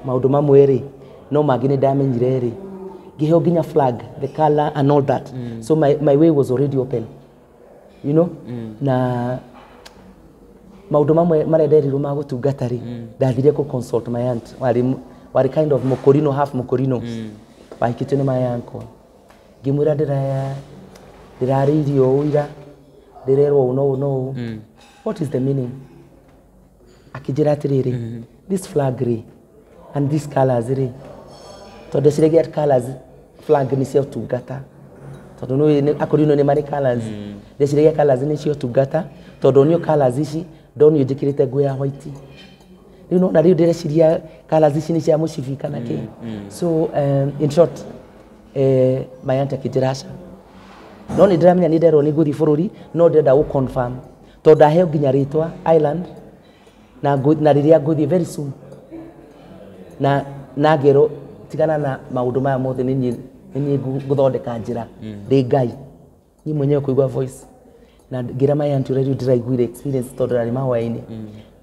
maũndũ mamwe rĩ, no mangĩ nĩ ndamenyire rĩ, ngĩheo nginya flag, the color and all that. So my way was already open. Na maũndũ mamwe marĩa nderirwo ma gũtungata rĩ, ndathire kũ consult my aunt warĩ kind of mũkũrinũ, half mũkũrinũ, wahikĩtio nĩ my uncle. Ngĩmwĩra ndĩrarĩirio ũũ ira, ndĩrerwo ũũ no ũũ no ũũ, what is the meaning? Akĩnjĩra atĩrĩrĩ, this flag rĩ and these colors rĩ, tondũ ndeciragia colors flag nĩ cia ũtungata, tondũ nĩ akũrinũ nĩ marĩ colors. Ndeciragia colors nĩ cia ũtungata, tondũ nĩo colors ici ndonio njĩkĩrĩte nguo ya white rĩu, nona rĩu ndĩreciria colors ici nĩ cia mũcibi kana kĩ. So in short, my aunt akĩnjĩra aca, no nĩ ndĩramenya nĩ nderwo nĩ ngũthiĩ bũrũri, no ndĩrenda gũ confirm tondũ ndaheo nginya rĩtwa island na rĩrĩa ngũthiĩ very soon, na ngerwo tigana na maũndũ maya mothe, nĩ niĩ ngũthondeka njĩra ndĩ Ngai niĩ mwenyewe kũigua voice. Na ngĩra my aunt ũrĩa rĩu ndĩraiguire experience tondũ ndarĩ mahoya-inĩ.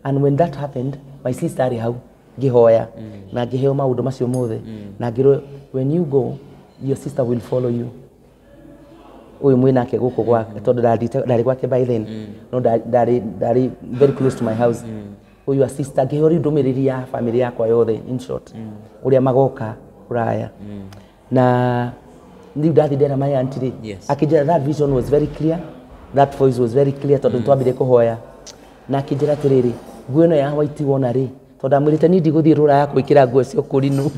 And when that happened, my sister arĩ hau ngĩhoya na ngĩheo maũndũ macio mothe, na ngĩrwo when you go, your sister will follow you, ũyũ mwĩ nake gũkũ gwa, tondũ ndarĩ gwake by then, no ndarĩ very close to my house. Ũyũ a sister ngĩheo rĩu ndũmĩrĩri ya family yakwa yothe, in short, ũrĩa magoka rũraya. Na rĩu ndathiĩ ndera my aunt rĩ, akĩnjĩra that vision was very clear, that voice was very clear, tondũ nĩtwambire kũhoya. Na akĩnjĩra atĩrĩrĩ, nguo ĩno ya white wona rĩ, tondũ ndamwĩrĩte niĩ ndigũthiĩ rũraya gwĩkĩra nguo cia ũkũrinũ,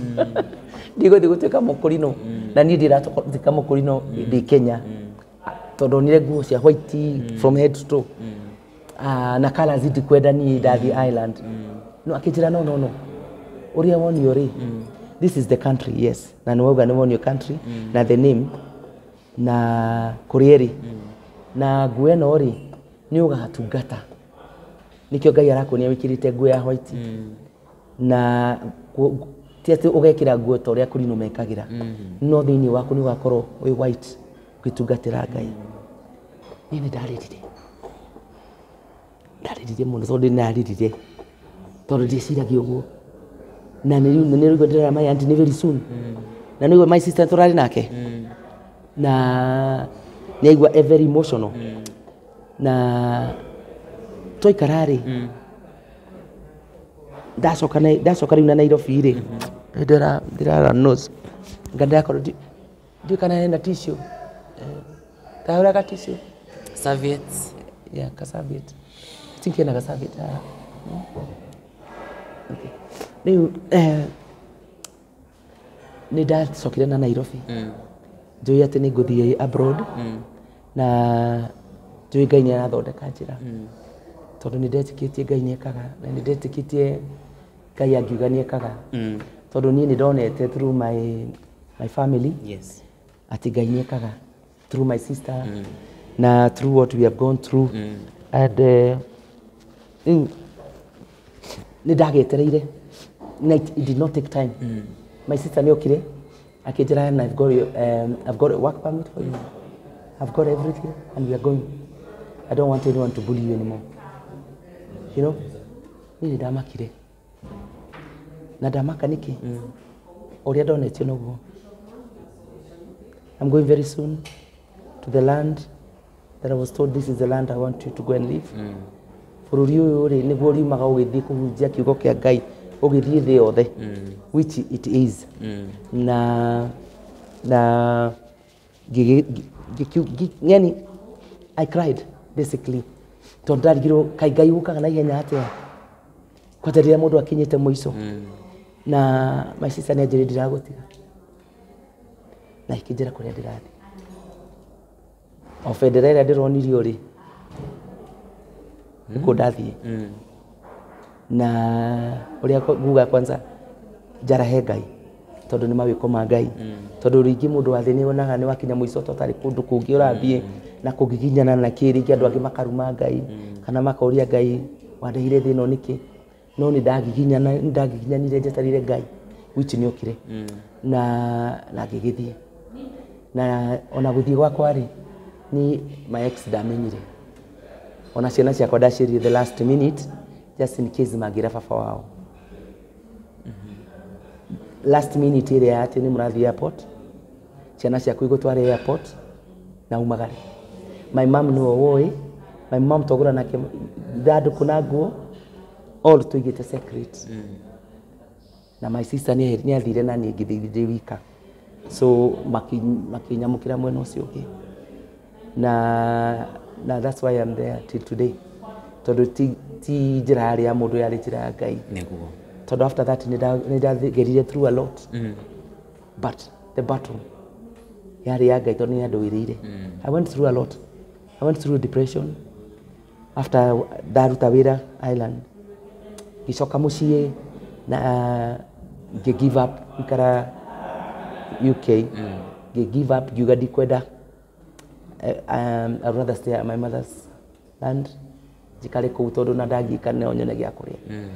ndigũthiĩ gũtuĩka mũkũrinũ, na niĩ ndiratuĩka mũkũrinũ ndĩ Kenya, tondũ onire nguo cia white from head to toe. Ah, na colours ndikwenda niĩ ndathiĩ island. No akĩnjĩra no, no, no, ũrĩa wonio rĩ, this is the country, yes, na nĩ wauga nĩ wonio country na the name na kũrĩa ĩrĩ na nguo ĩno rĩ, nĩ ũgatungata, nĩkĩo Ngai arakuonia wĩkĩrĩte nguo ya white. Na ti atĩ ũgekĩra nguo ta ũrĩa kũrinũ mekagĩra, no thĩinĩ waku nĩ ũgakorwo wĩ white ũgĩtungatĩra Ngai. Niĩ nĩ ndarĩrire, ndarĩrire mũno, tondũ nĩ ndarĩrire tondũ ndieciragia ũguo. Na nĩ rĩu nĩ rĩu ndĩrera my auntie nĩ very soon, na nĩguo my sister tũrarĩ nake na nĩ aigua very emotional. Na twaikara rĩ, ndacoka rĩu na Nairobi rĩ, ndĩrara nose nga ndĩrakorwo Ndiũ kana hena tissue. Tahũra ka tissue. Serviettes. Yeah, ka serviette. I think hena ka serviette haha. Okay. Rĩu nĩ ndacokire na Nairobi. Njũĩ atĩ nĩ ngũthiĩ abroad. Na njũĩ Ngai nĩ arathondeka njĩra. Tondũ nĩ ndetĩkĩtie Ngai nĩ ekaga na nĩ ndetĩkĩtie Ngai angiuga nĩ ekaga. Tondũ niĩ nĩ ndonete through my family. Yes. Atĩ Ngai nĩ ekaga through my sister na through what we have gone through. And rĩu nĩ ndagetereire na it did not take time. My sister nĩ okire akĩnjĩra, I've got a work permit for you. I've got everything and we are going. I don't want anyone to bully you anymore. You know? Niĩ nĩ ndamakire. Na ndamaka nĩkĩ? Ũrĩa ndonetio noguo. I'm going very soon to the land that I was told, this is the land I want you to go and live. Bũrũri ũyũ rĩ, nĩguo riumaga ũgĩthiĩ kũhunjia kiugo kĩa Ngai ũgĩthiĩ thĩ yothe, which it is. Na yani I cried basically tondũ ndarigirwo kaĩ Ngai ũkaga na ihenya atĩa kwanja rĩrĩa mũndũ akinyĩte mũico. Na my sister nĩ anjĩrire ndiragũtiga na ikĩnjĩra kũrĩa ndĩrathiĩ o bendera ĩrĩa ndĩronirio rĩ, nĩkuo ndathiĩ. Na ũrĩa nguga kwanza njarahe Ngai tondũ nĩ mawĩko ma Ngai, tondũ rĩngĩ mũndũ wa thĩ nĩ onaga nĩ wakinya mũico tũtarĩ kũndũ kũngĩ ũrathiĩ na kũgiginyana na kĩ, rĩngĩ andũ angĩ makaruma Ngai kana makoria Ngai wandehire thĩ ĩno nĩkĩ. No nĩ ndagiginyana, nĩ ndagiginyanire njeterire Ngai, which nĩ okire na ngĩgĩthiĩ. Na ona gũthiĩ gwakwa rĩ, ni my ex ndamenyire, ona ciana ciakwa ndaciĩrire the last minute just in case mangĩra baba wao last minute ĩrĩa atĩ nĩ mũrathiĩ airport, ciana ciaku igũtware airport na umagare. My mom nĩwe woĩ. My mom twagũra nake ithandũkũ na nguo, all tũigĩte secret. Na my sister nĩ athire na niĩ ngĩthiĩ ndĩ wika, so makinyamũkĩra mwena ũcio ũngĩ na that's why I'm there till today, tondũ ti njĩra yarĩ ya mũndũ, yarĩ njĩra ya Ngai. Nĩguo. Tondũ after that nĩ ndagerire through a lot, but the battle yarĩ ya Ngai tondũ nĩ andũĩrĩire. I went through a lot. I went through depression after ndaruta wĩra Ireland, ngĩcoka mũciĩ na ngĩ give up ikara UK. Ngĩ give up, ngiuga ndikwenda. I'd rather stay at my mother's land, njikare kũu tondũ na ndangĩka no nyone gĩa kũrĩa.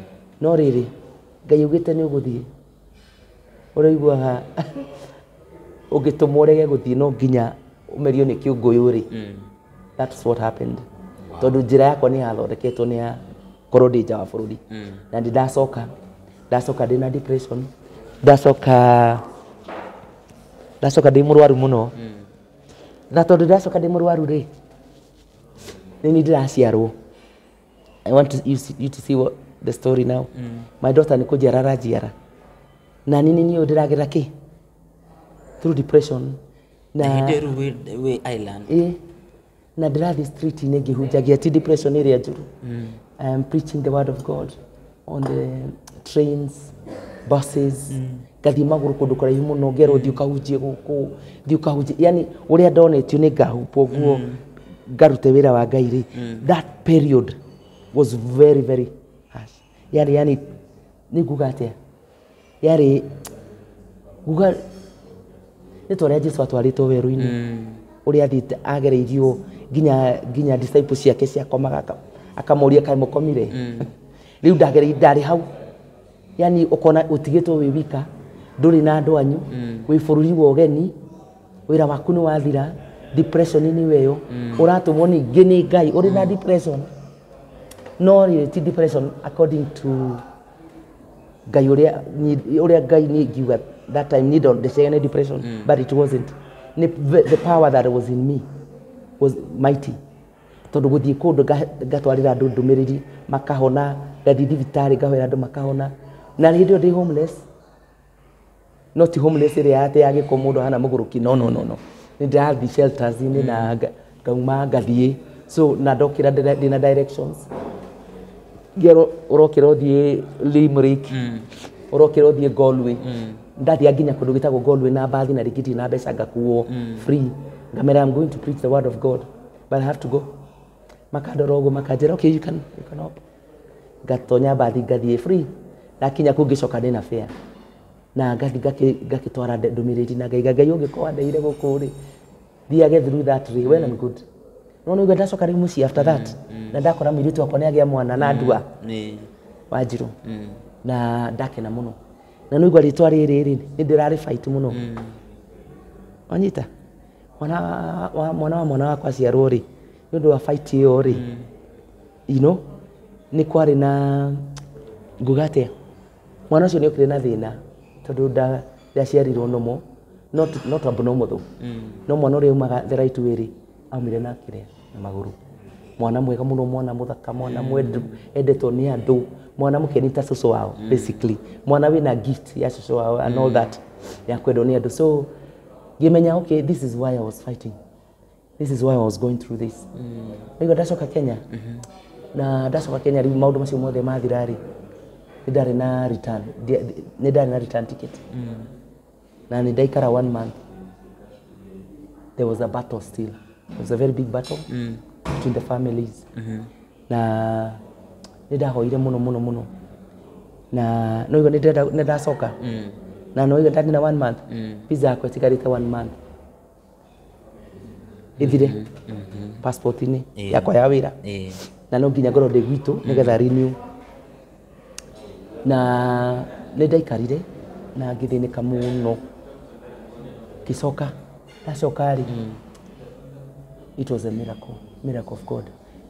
No rĩrĩ, Ngai augĩte nĩ ũgũthiĩ, ũraiguaga ũngĩtũmwo ũrege gũthiĩ no nginya ũmerio nĩ kĩũngũyũ rĩ. That's what happened, tondũ njĩra yakwa nĩ yathondeketwo nĩ ya korwo ndĩ nja wa bũrũri. Na ndĩ ndacoka ndĩ na depression, ndacoka ndĩ mũrwaru mũno. Na tondũ ndacoka ndĩ mũrwaru rĩ, nĩ niĩ ndĩraciarwo. I want you to see what the story now. My daughter nĩ kũnjiara aranjiara na nini niĩ ndĩragerera kĩ through depression. Na hĩndĩ ĩyo rĩu wĩ Ireland. Ĩ, na ndĩrathiĩ street-inĩ ngĩhunjagia, ti depression ĩrĩa njũru. I am preaching the word of God on the trains, buses, ngathiĩ magũrũ kũndũ kũraihu mũno, ngerwo thiĩ ũkahunjie gũkũ, thiĩ ũkahunjie. Yani ũrĩa ndonetio nĩ ngahupwo nguo ngarute wĩra wa Ngai rĩ, that period was very very harsh. Yani nĩ nguga atĩa, yarĩ nguga nĩ ta ũrĩa Jesu atwarĩtwo werũ-inĩ, ũrĩa athiĩte agereirio nginya disciples ciake ciakomaga, akamoria kaĩ mũkomire. Rĩu ndagereire, ndarĩ hau, yani ũkona ũtigĩtwo wĩ wika, ndũrĩ na andũ anyu, wĩ bũrũri wa ũgeni, wĩra waku nĩ wathira, depression nĩ weyo ũratũmwo ningĩ nĩ Ngai ũrĩ na depression. No rĩrĩ, ti depression according to Ngai ũrĩa Ngai niĩ ngiuga that time niĩ ndeciaga nĩ depression, but it wasn't. Nĩ the power that was in me was mighty, tondũ gũthiĩ kũndũ ngatwarĩra andũ ndũmĩrĩri makahona, ngathiĩ thibitarĩ ngahoera andũ makahona, na hĩndĩ ĩyo ndĩ homeless. Not homeless ĩrĩa atĩ ya gĩko mũndũ ahana mũgũrũki, no no no no, nĩ ndĩrathiĩ shelters-inĩ na ngauma ngathiĩ. So na ndokĩra ndĩna directions. Ngero ũrokĩra ũthiĩ Limerick, ũrokĩra ũthiĩ Galway. Ndathiĩ nginya kũndũ gwĩtagwo Galway na mbathi, na rĩngĩ ndirĩ na mbeca, ngakuo free. Ngamera, "I'm going to preach the word of God, but I have to go." Makandora ũguo, makanjĩra, "Okay, you can hop." Ngatonya mbathi, ngathiĩ free. Ndakinya kũu, ngĩcoka ndĩna fare na ngathi ngakĩtwara ndũmĩrĩri na ngaiga, "Ngai, ũngĩkorwo wandeire gũkũ rĩ, thiage through that rĩ, well and good." No nĩguo ndacoka rĩu mũciĩ after that, na ndakora mũirĩtu wakwa nĩ agĩa mwana na ndua Wanjirũ, na ndakena mũno. Na nĩigua rĩtwa rĩrĩ rĩ, nĩ ndĩrarĩ fight mũno. Wanyita mwana wa mwana wa mwana wakwa aciarwo rĩ, nĩ ũndũ wa fight ĩyo rĩ, nĩ kwarĩ na nguga atĩa, mwana ũcio nĩ okire na thĩna tondũ ndaciarirwo normal, not abnormal though, no mwana ũrĩa umaga the right way rĩ, aumire na kĩrĩa na magũrũ. Mwana mwega mũno, mwana mũthaka, mwana mwendu, endetwo nĩ andũ, mwana mũkeni ta cũcũ wao. Basically mwana wĩna gift ya cũcũ wao and all that ya kwendwo nĩ andũ. So ngĩmenya, okay, this is why I was fighting, this is why I was going through this. Rĩu ndacoka Kenya, na ndacoka Kenya rĩu maũndũ macio mothe mathira rĩ, nĩ ndarĩ na return, nĩ ndarĩ na return ticket na nĩ ndaikara one month. There was a battle still. It was a very big battle between the families, na nĩ ndahoire mũno mũno mũno, na no igua nĩ ndacoka, na no igua ndari na one month, visa yakwa ĩtigarĩte one month ĩthire passport-inĩ yakwa ya wĩra, na no nginya ngorwo ndĩ gwitũ nĩgetha renew. Na nĩ ndaikarire na ngĩthĩnĩka mũno. Ngĩcoka, ndacoka rĩ, it was a miracle, miracle of God,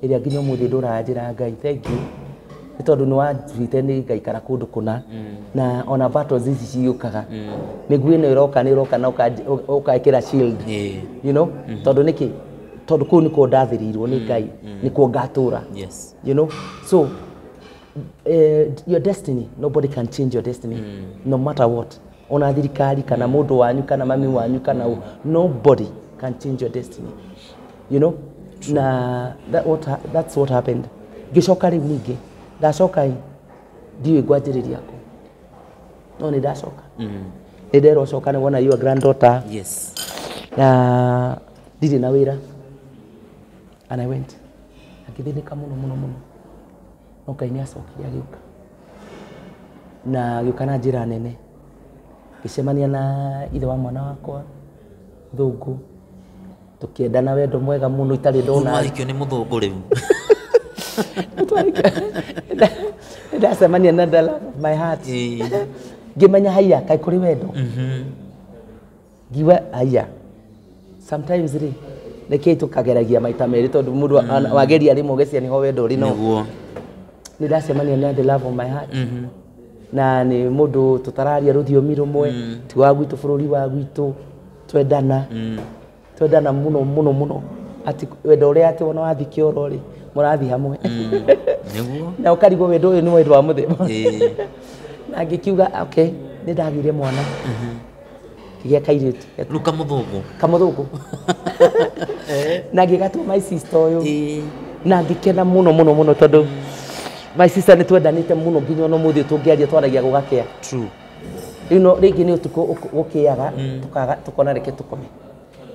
ĩrĩa nginya ũmũthĩ ndũraga njĩra Ngai thank you, nĩ tondũ nĩ wanjiguĩte nĩ ngaikara kũndũ kũna, na ona battles ici ciũkaga, mĩguĩ ĩno ĩroka nĩ ĩroka na ũkekĩra shield, tondũ nĩkĩ? Tondũ kũu nĩkuo ndathĩrĩirwo nĩ Ngai, nĩkuo ngatũra. So your destiny, nobody can change your destiny, no matter what. Ona thirikari kana mũndũ wanyu kana mami wanyu kana nobody can change your destiny. Na that's what happened. Ngĩcoka rĩu ningĩ, ndacoka ĩ, ndiũĩ ngwanjĩrĩria kũ, no nĩ ndacoka, nĩ nderwo coka nĩ wona your granddaughter. Na ndirĩ na wĩra, and I went agĩthĩnĩka mũno mũno mũno, no Ngai nĩ acokire agĩũka, na agĩũka na njĩra nene. Ngĩcemania na ithe wa mwana wakwa thũngũ, tũkĩendana wendo mwega mũno itarĩ ndona. Warikio nĩ mũthũngũ rĩu? Ndacemania na the love of my heart. Ngĩmenya haiya, kaĩ kũrĩ wendo. Ngiuga haiya, sometimes rĩ, nĩkĩĩ tũkageragia maita merĩ? Tondũ mũndũ wageria rĩmwe ũgecia nĩho wendo ũrĩ, no nĩ ndacemania na the love of my heart, na nĩ mũndũ tũtararia rũthiomi rũmwe, ti wa gwitũ, bũrũri wa gwitũ. Twendana, twendana mũno mũno mũno, atĩ wendo ũrĩa atĩ wona wathiĩ kĩoro rĩ, mũrathiĩ hamwe na ũkarigwo wendo ũyũ nĩ wendo wa mũthemba. Na ngĩkiuga okay, nĩ ndagĩire mwana, kĩgĩa kairĩtu. Rĩu kamũthũngũ? Kamũthũngũ, na ngĩgatua my sister ũyũ, na ngĩkena mũno mũno mũno tondũ my sister nĩ twendanĩte mũno nginya ona ũmũthĩ tũngĩaria twaragia gũgakĩa. Rĩu no rĩngĩ nĩ ũtukũ gũkĩaga, tũkaga tũkona reke tũkome.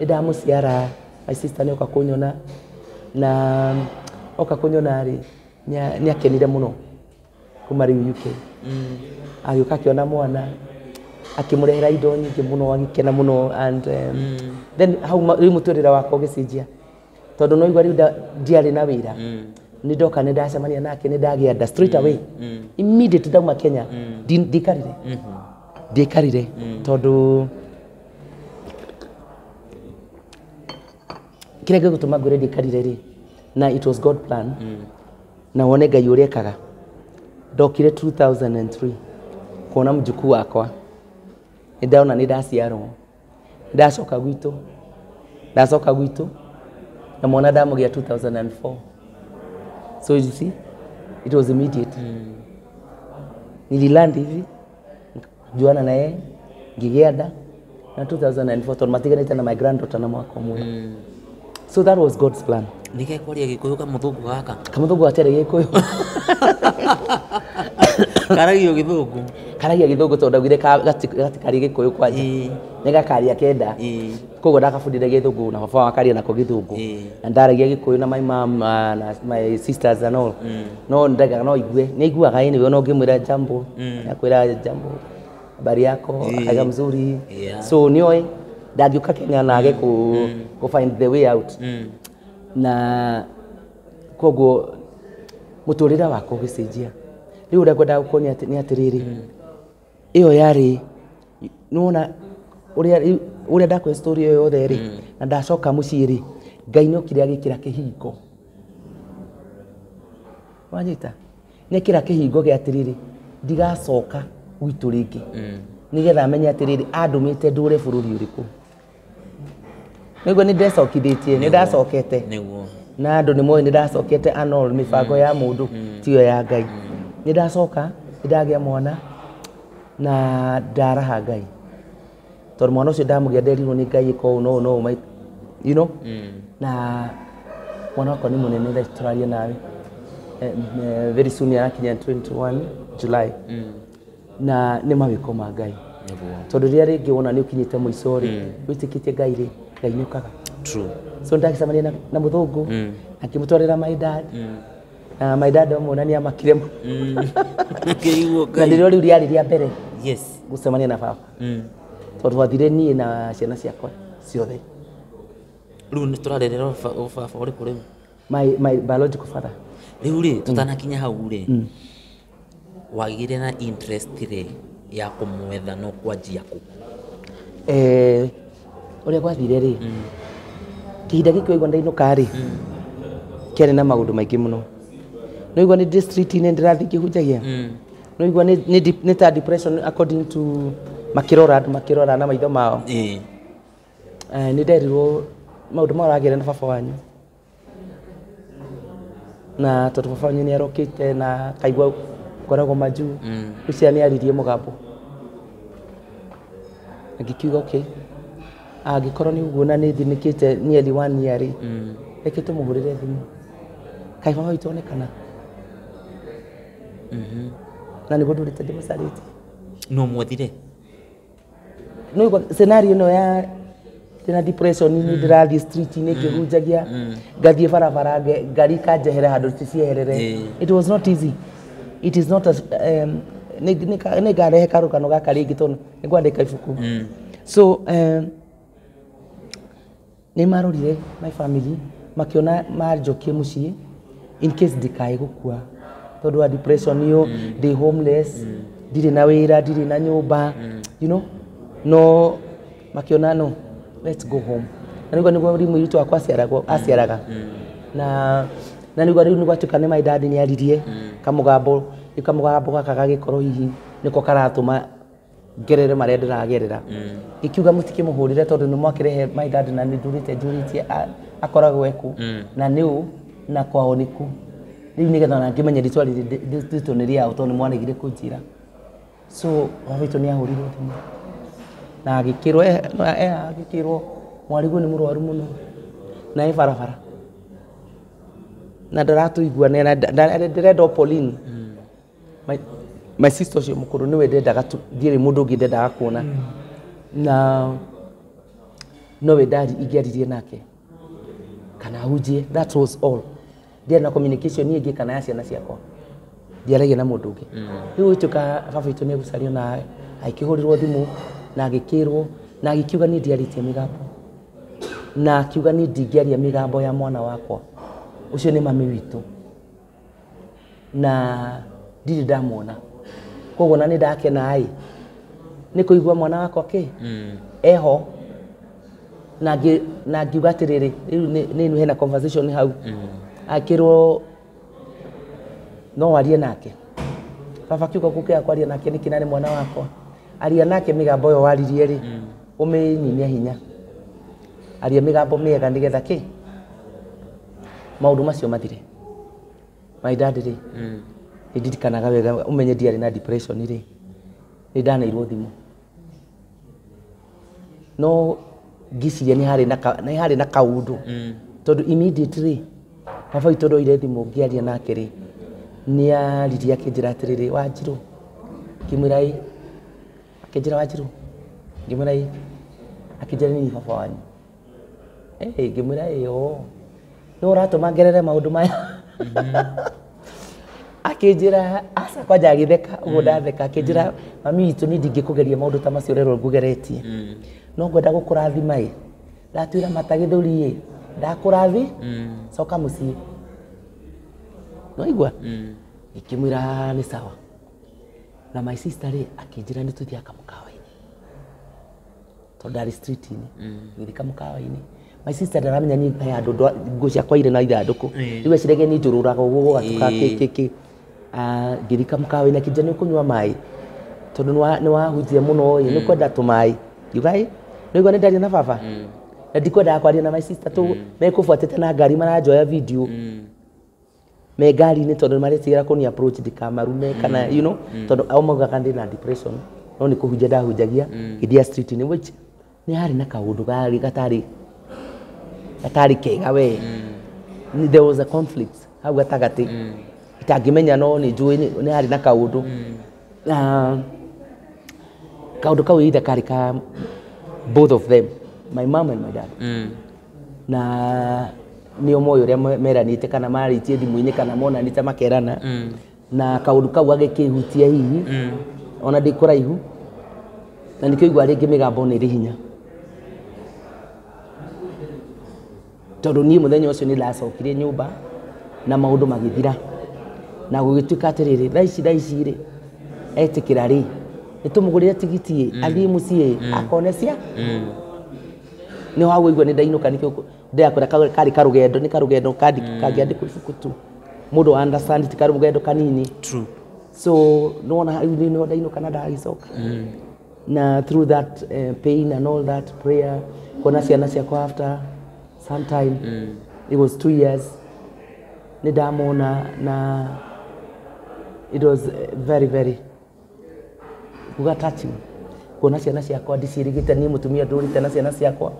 Nĩ ndamũciara, my sister nĩ oka kũnyona, na oka kũnyona rĩ, nĩ akenire mũno kuma rĩu UK. Agĩũka akĩona mwana, akĩmũrehera indo nyingĩ mũno, agĩkena mũno. And then hau rĩu mũtũrĩre wakwa ũgĩcenjia, tondũ no igua rĩu ndiarĩ na wĩra. Nĩ ndoka, nĩ ndacemania nake, nĩ ndagĩa nda straight away, immediate ndauma Kenya. Ndikarire, ndiaikarire, tondũ kĩrĩa gĩgũtũma ngwĩre ndiaikarire rĩ, na it was God plan, na wone Ngai ũrĩa ekaga. Ndokire 2003 kuona mjukuu wakwa, nĩ ndona nĩ ndaciarwo. Ndacoka gwitũ, ndacoka gwitũ na mwana ndamũgĩa 2004. So you see, it was immediate. Nililand hivi, juana na yeye. Ngĩgĩa nda na 2004 tondũ matiganĩte na my granddaughter na mwaka ũmwe. So that was God's plan. Nĩ gekwaria Gĩkũyũ kamũthũngũ gaka? Kamũthũngũ gatiarĩ Gĩkũyũ. Karagio Gĩthũngũ. Karagia Gĩthũngũ tondũ ndaugire gatikarie Gĩkũyũ kwanja. Nĩ gakaria kenda. Koguo ndakabundire Gĩthũngũ na baba wakaria nako Gĩthũngũ. Na ndaragia Gĩkũyũ na my mom na my sisters and all. No ndagaga no igue. Nĩ aiguaga anyway, ona ũngĩmwĩra jambo, akwĩra jambo, habari yako, akaiga mzuri. So nĩoĩ ndangĩũka Kenya na age ku find the way out. Na koguo mũtũrĩre wakwa ũgĩcenjia. Rĩu ũrĩa ngwendaga gũkuonia nĩ atĩrĩrĩ, ĩyo yarĩ nĩwona ũrĩa ndakũhe story ĩyo yothe rĩ, na ndacoka mũciĩ rĩ, Ngai nĩokire agĩkĩra kĩhingo. Wanyita? Nĩekĩra kĩhingo gĩa atĩrĩrĩ, ndigacoka gwitũ rĩngĩ. Nĩgetha amenye atĩrĩrĩ, andũmĩte ndũre bũrũri ũrĩkũ. Nĩguo nĩ ndecokithĩtie, nĩ ndacokete. Na andũ nĩ moĩ nĩ ndacokete anol mĩbango ya mũndũ tiyo ya Ngai. Nĩ ndacoka, nĩ ndagĩa mwana na ndaraha Ngai. Tondũ mwana ũcio ndamũgĩa nderirwo nĩ Ngai ĩka ũũ no no you know? Na mwana wakwa nĩ mũnene thaa ici tũraria nawe. Very soon arakinya 21 July. Na nĩ mawĩko ma Ngai. Tondũ rĩrĩa rĩngĩ wona nĩ ũkinyĩte mũico rĩ, wĩtĩkĩtie Ngai rĩ, Ngai nĩ ũkaga. True. So ndagĩcemania na mũthũngũ, akĩmũtwarĩra my dad. Na my dad amwona nĩ amakire mũno. Akĩigua Na Ngai. nĩrĩo rĩu rĩarĩ rĩa mbere Yes. gũcemania na baba. Tondũ twathire niĩ na ciana ciakwa ciothe. Rĩu nĩ tũrarerera baba ũrĩkũ rĩu? My biological father. Rĩu rĩ, tũtanakinya hau rĩ, wagĩire na interest rĩ ya kũmwetha no kwanjia kũ? Ũrĩa gwathire rĩ, kĩhinda gĩkĩ waigua ndainũka rĩ, kĩarĩ na maũndũ maingĩ mũno. Nĩ waigua nĩ ndĩ street-inĩ ndĩrathiĩ ngĩhunjagia. Nĩ waigua nĩ ta depression according to makĩrora andũ makĩrora na maitho mao. Nĩ nderirwo maũndũ maya ũragĩra na baba wanyu. Na tondũ baba wanyu nĩ arokĩte na kaigua ngoragwo majuu, ũcio nĩ aririe mũgambo. Ngĩkiuga okay, angĩkorwo nĩ ũguo na nĩ thimĩkĩte nearly 1 year rĩ, reke tũmũhũrĩre thimũ. Kaĩ baba witũ onekana? Na nĩguo ndũrĩte ndĩmũcarĩtie. No mwethire? No igua scenario ĩno ya ndĩna depression nĩ ndĩrathiĩ street-inĩ ngĩhunjagia, ngathiĩ barabara ngari ikanjehere handũ cicieherere. It was not easy. It is not as nĩ ngarehe karũgano gaka rĩngĩ tondũ nĩ ngwandĩka ibuku. So nĩ marorire my family makĩona manjokie mũciĩ in case ndikae gũkua tondũ wa depression ĩyo, ndĩ homeless, ndirĩ na wĩra, ndirĩ na nyũmba, you know? No makĩona no, let's go home. Na nĩguo nĩguo rĩu mũirĩtu wakwa aciaraga. Na nĩguo rĩu nĩgwatuĩka nĩ my dad nĩ aririe kamũgambo, rĩu kamũgambo gaka gagĩkorwo hihi nĩko karatũma ngerere marĩa ndĩragerera. Ngĩkiuga mũtikĩmũhũrĩre tondũ nĩ mwakĩrehe my dad na nĩ ndũrĩte njũrĩtie akoragwo ekũ na nĩ ũ na kwao nĩ kũ. Rĩu nĩgetha ona ngĩmenye rĩtwa rĩrĩ rĩtũ nĩ rĩao tondũ nĩ mwaregire kũnjĩra. So baba witũ nĩ ahũrirwo thimũ na agĩkĩrwo agĩkĩrwo mwarĩguo nĩ mũrwaru mũno na e barabara na ndaratũigua ndĩrenda o Pauline. My sister ũcio mũkũrũ nĩwe ndendaga tu, ndiarĩ mũndũ ũngĩ ndendaga kuona. Na nowe ingĩaririe nake kana hunjie, that was all. Ndiarĩ na communication ĩngĩ kana ya ciana ciakwa, ndiaragia na mũndũ ũngĩ. Rĩu gũtuĩka baba witũ nĩ egũcario na agĩkĩhũrĩrwo thimũ na agĩkĩrwo na agĩkiuga niĩ ndiarĩtie mĩgambo, na akiuga niĩ ndingĩaria mĩgambo ya mwana wakwa, ũcio nĩ mami witũ na ndirĩ ndamuona. Koguo na nĩ ndakena ĩ nĩ kũigua mwana wakwa kĩ eho, na ngiuga atĩrĩrĩ, rĩu nĩ hena conversation hau, akĩrwo no warie nake. Baba akiuga gũkĩaga kwaria nake nĩkĩ na nĩ mwana wakwa, aria nake mĩgambo ĩyo waririe rĩ, ũmĩnyinie hinya, aria mĩgambo mĩega nĩgetha kĩ maũndũ macio mathire. My dad rĩ, nĩ ndirikanaga wega ũmenye ndiarĩ na depression rĩ, nĩ ndaneirwo thimũ No ngĩciria nĩ harĩ na kaũndũ tondũ immediately baba witũ ndoire thimũ ngĩaria nake rĩ, nĩ aririe akĩnjĩra atĩrĩrĩ, Wanjirũ, ngĩmwĩra ĩ, akĩnjĩra Wanjirũ, ngĩmwĩra ĩ, akĩnjĩra nĩ baba wanyu. Ngĩmwĩra ĩ, oo nĩ ũratũma ngerere maũndũ maya. Akĩnjĩra aca, kwanja agĩtheka ũguo ndatheka, akĩnjĩra mami witũ niĩ ndingĩkũgeria maũndũ ta macio ũrerwo ngũgeretie, no ngwenda gũkũrathima ĩ, ndatuĩra mata gĩthũri ĩ, ndakũrathi coka mũciĩ. Nĩwaigua? Ngĩkĩmwĩra nĩ sawa. Na my sister rĩ akĩnjĩra nĩ tũthiĩ kamũkawa-inĩ tondũ ndarĩ street-inĩ, ngĩthiĩ kamũkawa-inĩ. My sister ndaramenya niĩ he handũ nguo ciakwa irĩ na ithandũkũ, rĩu eciragia niĩ njũrũraga ũguo gũgatuka kĩ. Ngĩthiĩ kamũkawa-inĩ akĩnjĩra nĩ ũkũnyua maĩ tondũ nĩ wahunjia mũno ĩ, nĩ ũkwenda tũmaĩ. Ngiuga ĩ, nĩwaigua nĩ ndaria na baba na ndikwendaga kwaria na my sister tũ mekũbuatĩte na ngari maranjoya video me ngari-inĩ tondũ maretigĩra kũni approach ndikamarume kana you know, tondũ ao maugaga ndĩ na depression, no nĩ kũhunjia ndahunjagia ngĩthiĩ street-inĩ, which nĩ harĩ na kaũndũ karĩ gatarĩ kega we. There was a conflict hau gatagatĩ itangĩmenya, no nĩ njũĩ nĩ harĩ na kaũndũ. Kaũndũ kau either karĩ ka both of them, my mom and my dad, na nĩo moĩ ũrĩa meranĩte kana marĩtie thimũ-inĩ kana monanĩte makerana, na kaũndũ kau gagĩkĩhutia hihi ona ndĩ kũraihu, na nĩkĩo igua rĩngĩ mĩgambo nĩ ĩrĩ hinya tondũ niĩ mũthenya ũcio nĩ ndacokire nyũmba na maũndũ magĩthira na gũgĩtuĩka atĩrĩrĩ, thaa ici rĩ etĩkĩra rĩ nĩ tũmũgũrĩre tigiti ĩ athiĩ mũciĩ akone cia nĩ hau igua nĩ ndainũka, nĩkĩo ndĩrakwĩra karĩ karũgendo, nĩ karũgendo kangĩandĩkwo ibuku tu mũndũ understand, ti karũgendo kanini. True. So nĩwona rĩu nĩho ndainũka na ndagĩcoka na through that pain and all that prayer kuona ciana ciakwa after some time, it was 2 years nĩ ndamona, na it was very very kuga touching kuona ciana ciakwa ndiciĩrĩgĩte niĩ mũtumia ndũrĩte na ciana ciakwa.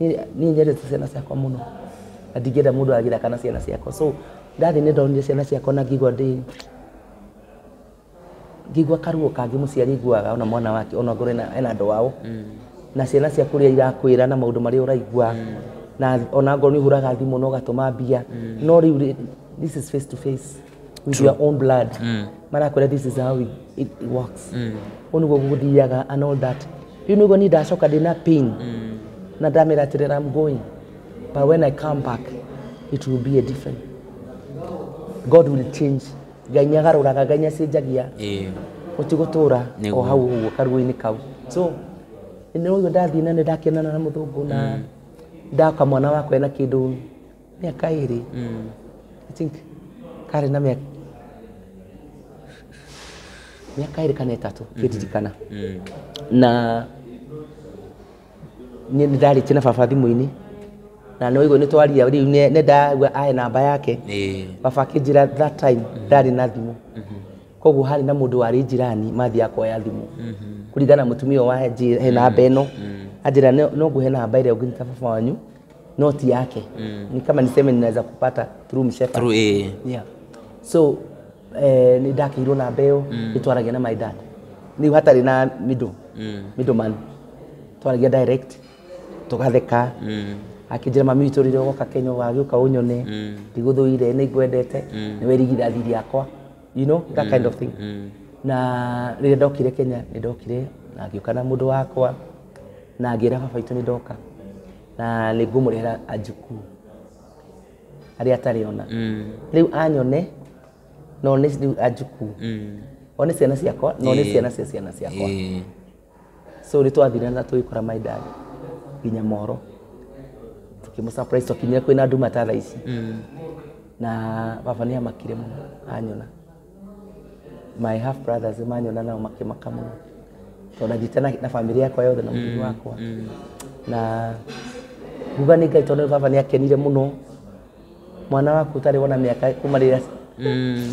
Niĩ nyendete ciana ciakwa mũno na ndingĩenda mũndũ agĩthaka na ciana ciakwa, so ndathiĩ nĩ ndonire ciana ciakwa na ngĩigua ndĩ ngĩigua karuo kangĩ mũciari aiguaga ona mwana wake ona ngorwo ena andũ ao na ciana ciaku ũrĩa irakwĩra na maũndũ marĩa ũraigua, na ona ngorwo nĩ ũhũraga thimũ na ũgatũma mbia, no rĩu this is face to face with your own blood, marakwĩra this is how it works, ũũ nĩguo gũthiaga and all that. Rĩu nĩguo niĩ ndacoka ndĩna pain na ndamĩra atĩrĩrĩ, I'm going, but when I come back it will be a different, God will change, Ngai nĩagarũraga, Ngai nĩacenjagia, gũtigũtũra o hau ũguo karuo-inĩ kau. So nĩ ndathiĩ na nĩ ndakenana na mũthũngũ na ndaka mwana wakwa ena kĩndũ mĩaka 2, I think karĩ na mĩaka 2 kana 3 ngĩririkana, na niĩ nĩ ndarĩtie na baba thimũ-inĩ na nĩ waigua nĩ twaria rĩu nĩ ndagua ahe namba yake. Baba akĩnjĩra that time ndarĩ na thimũ, koguo harĩ na mũndũ warĩ njirani mathiaga kuoya thimũ kũringana na mũtumia wa he namba ĩno, anjĩra no ngũhe namba ĩrĩa ũngĩnyita baba wanyu no ti yake, ni kama niseme ninaweza kupata through mshepa through yeah. So nĩ ndakĩirwo namba ĩyo nĩtwaragia na my dad, rĩu hatarĩ na middleman, twaragia direct tũgatheka. Akĩnjĩra mami witũ rĩrĩa ũgoka Kenya ũgagĩũka ũnyone, ndigũthũire, nĩ ngwendete, nĩwe irigithathi rĩakwa, you know, that kind of thing. Na rĩrĩa ndokire Kenya nĩ ndokire na ngĩũka na mũndũ wakwa na ngĩra baba witũ nĩ ndoka na nĩ ngũmũrehera anjukuu arĩa atarĩ ona. Rĩu anyone no nĩ rĩu anjukuu one ciana ciakwa no nĩ ciana cia ciana ciakwa. So nĩ twathire na tũgĩkora my dad nginya mohoro tukĩmũ surprise twakinyire kwĩna nduma ta thaa ici, na baba nĩ amakire mũno anyona. My half brothers manyona nao makĩmaka mũno tondũ ndathiĩte na family yakwa yothe na mũthuri wakwa, na nguga nĩ Ngai tondũ baba nĩ akenire mũno, mwana waku ũtarĩ wona mĩaka kuma rĩrĩa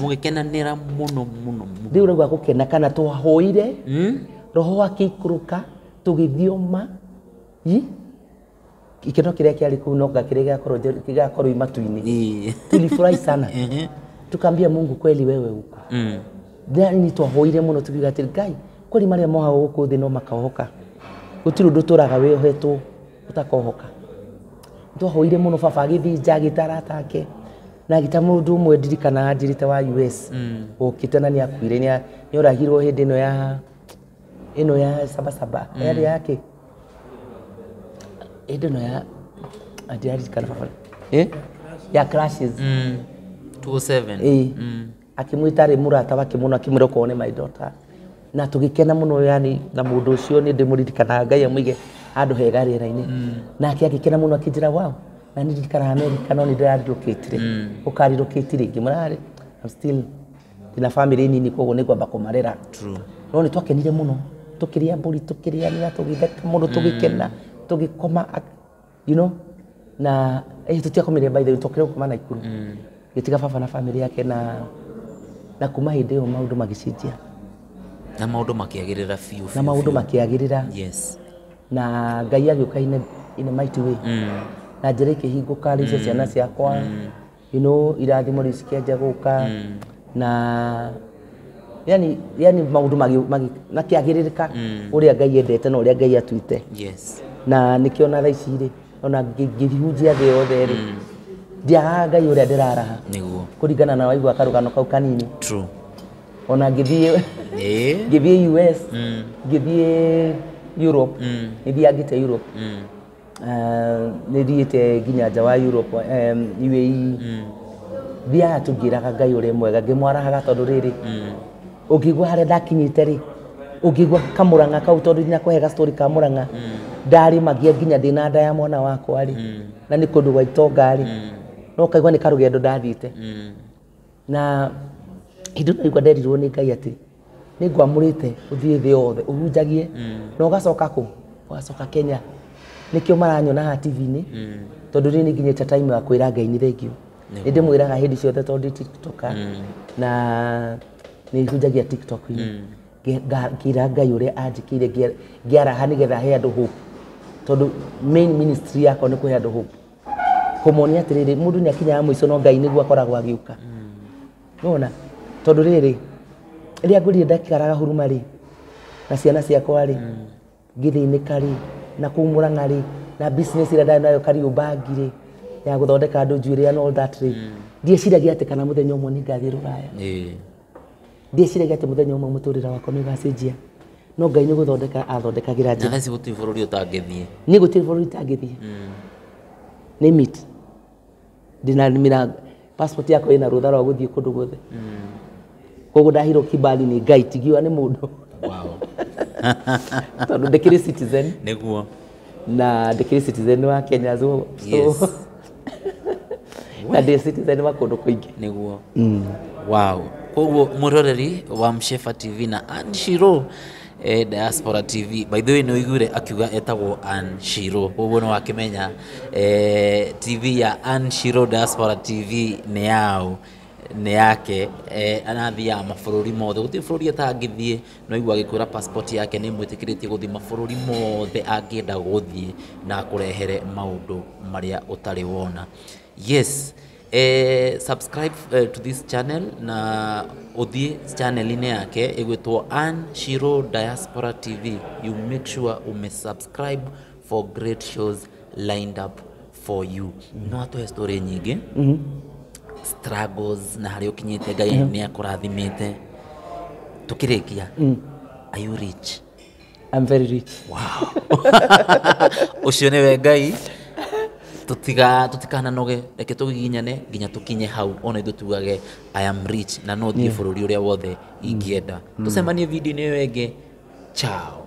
mũgĩkenanĩra mũno mũno. Rĩu rĩu gũkena kana twahoire roho akĩikũrũka tũgĩthioma Ii? Gĩkeno kĩrĩa kĩarĩ kũu no kĩrĩa gĩgakorwo matu-inĩ. Tulifurahi sana. Tukaambia Mungu kweli wewe huko. Nĩ twahoire mũno tukiuga atĩ Ngai kweli marĩa mohagwo gũkũ thĩ no makaohoka. Gũtirĩ ũndũ ũtũraga wĩohetwo ũtakohoka. Twahoire mũno baba agĩthiĩ nja agĩta arata ake na agĩta mũndũ ũmwe ndirikanaga njĩrĩte wa US ũkĩte na nĩ akuire nĩ oragirwo hĩndĩ ĩno ya sabasaba yarĩ yake hĩndĩ ĩno ya ndiraririkana baba ya crashes 207 akĩmwĩta arĩ mũrata wake mũno akĩmwĩra okorwo nĩ my daughter na tũgĩkena mũno yani na mũndũ ũcio nĩ ndĩmũririkanaga Ngai amũige handũ hega rĩera-inĩ nake agĩkena mũno akĩnjĩra wow na nĩ ndirikanaga America no nĩ ndĩrarelocatire ũkarelocate rĩngĩ mũrarĩ I'm still ndĩna family nini koguo nĩ ngwamba kũmarera. No nĩ twakenire mũno tũkĩrĩa mbũri tũkĩrĩanĩra tũgĩtheka mũno tũgĩkena tũgĩkoma you know na tũtiakomire by the way twokire gũkoma Naikuru gĩtiga baba na family yake na kuma hĩndĩ ĩyo maũndũ magĩcenjia na maũndũ makĩagĩrĩra biũ na maũndũ makĩagĩrĩra. Yes. Na Ngai agĩũka in a mighty way na njĩra ikĩhingũka rĩu cia ciana ciakwa you know irathimo rĩu cikĩanjia gũka na yani maũndũ makĩagĩrĩrĩka ũrĩa Ngai endete na ũrĩa Ngai atuĩte. Yes. Na nĩkĩo na thaa ici rĩ ona ngĩhunjia thĩ yothe rĩ ndiagaga Ngai ũrĩa ndĩraraha nĩguo kũringana na waigua karũgano kau kanini. True. Ona ngĩthiĩ ngĩthiĩ US ngĩthiĩ Europe nĩthiangĩte Europe nĩthiĩte nginya nja wa Europe UAE thiaga tũngĩraga Ngai ũrĩa mwega ngĩmwarahaga tondũ rĩrĩ ũngĩigua harĩa ndakinyĩte rĩ ũngĩigua kamũrang'a kau tondũ ndinakũhe ga story ka Mũrang'a ndarĩmagia nginya ndĩna nda ya mwana wakwa rĩ na nĩ kũndũ gwa itonga rĩ no ũkaigua nĩ karũgendo ndathiĩte na hĩndĩ ĩyo ndaigua nderirwo nĩ Ngai atĩ nĩ ngwamũrĩte ũthiĩ thĩ yothe ũhunjagie na ũgacoka kũ ũgacoka Kenya nĩkĩo maranyona haha TV-inĩ tondũ rĩu nĩ nginyĩte time ya kwĩra Ngai nĩ thengiũ nĩ ndĩmwĩraga hĩndĩ ciothe tondũ ndĩ TikToker na nĩ hunjagia TikTok-inĩ ngĩra Ngai ũrĩa anjĩkĩire ngĩaraha nĩgetha he andũ hope tondũ main ministry yakwa nĩ kũhe andũ hope kũmonia atĩrĩrĩ mũndũ nĩ akinyaga mũico no Ngai nĩguo akoragwo agĩũka nĩwona tondũ rĩrĩ rĩrĩa ngũrire ndakĩaraga huruma rĩ na ciana ciakwa rĩ ngĩthĩnĩka rĩ na kũu Mũrang'a rĩ na business ĩrĩa ndarĩ nayo Kariobangi rĩ ya gũthondeka andũ njuĩrĩ and all that rĩ ndieciragia atĩ kana mũthenya ũmwe nĩngathiĩ Rũraya ndieciragia atĩ mũthenya ũmwe mũtũrĩre wakwa nĩũgacenjia no Ngai nĩ gũthondeka athondekagĩra njĩra na thaa ici gũtirĩ bũrũri ũtangĩthiĩ niĩ gũtirĩ bũrũri itangĩthiĩ name it ndĩna mĩrango passport yakwa ĩna rũtha rwa gũthiĩ kũndũ guothe koguo ndahirwo kibali nĩ Ngai tigiwa nĩ mũndũ. Wow. Tondũ ndĩkĩrĩ citizen nĩguo na ndĩkĩrĩ citizen wa Kenya so yes. Na ndĩ citizen wa kũndũ kũingĩ nĩguo. Wow. Koguo mwĩroreri wa Mshefa TV na Ann Shiro Diaspora TV by the way nĩ ũiguire akiuga etagwo Ann Shiro koguo nĩ wakĩmenya TV ya Ann Shiro Diaspora TV nĩ yao nĩ yake anathiaga mabũrũri mothe gũtirĩ bũrũri atangĩthiĩ no igua agĩkwĩra passport yake nĩ ĩmwĩtĩkĩrĩtie gũthiĩ mabũrũri mothe angĩenda gũthiĩ na akũrehere maũndũ marĩa ũtarĩ wona. Yes. Subscribe to this channel na ũthiĩ channel-inĩ yake ĩgwĩtwo Ann Shiro Diaspora TV. You make sure umesubscribe for great shows lined up for you. No atũhe story nyingĩ struggles na harĩa ũkinyĩte Ngai nĩ akũrathimĩte. Tũkĩrĩkia, are you rich? I'm very rich. Wow. Ũcio nĩwe Ngai. Tũtikananoge reke tũgiginyane nginya tũkinye hau ona ithuĩ tugage I am rich na no thiĩ bũrũri ũrĩa wothe ingĩenda. Tũcemanie video-inĩ ĩyo ĩngĩ. Ciao.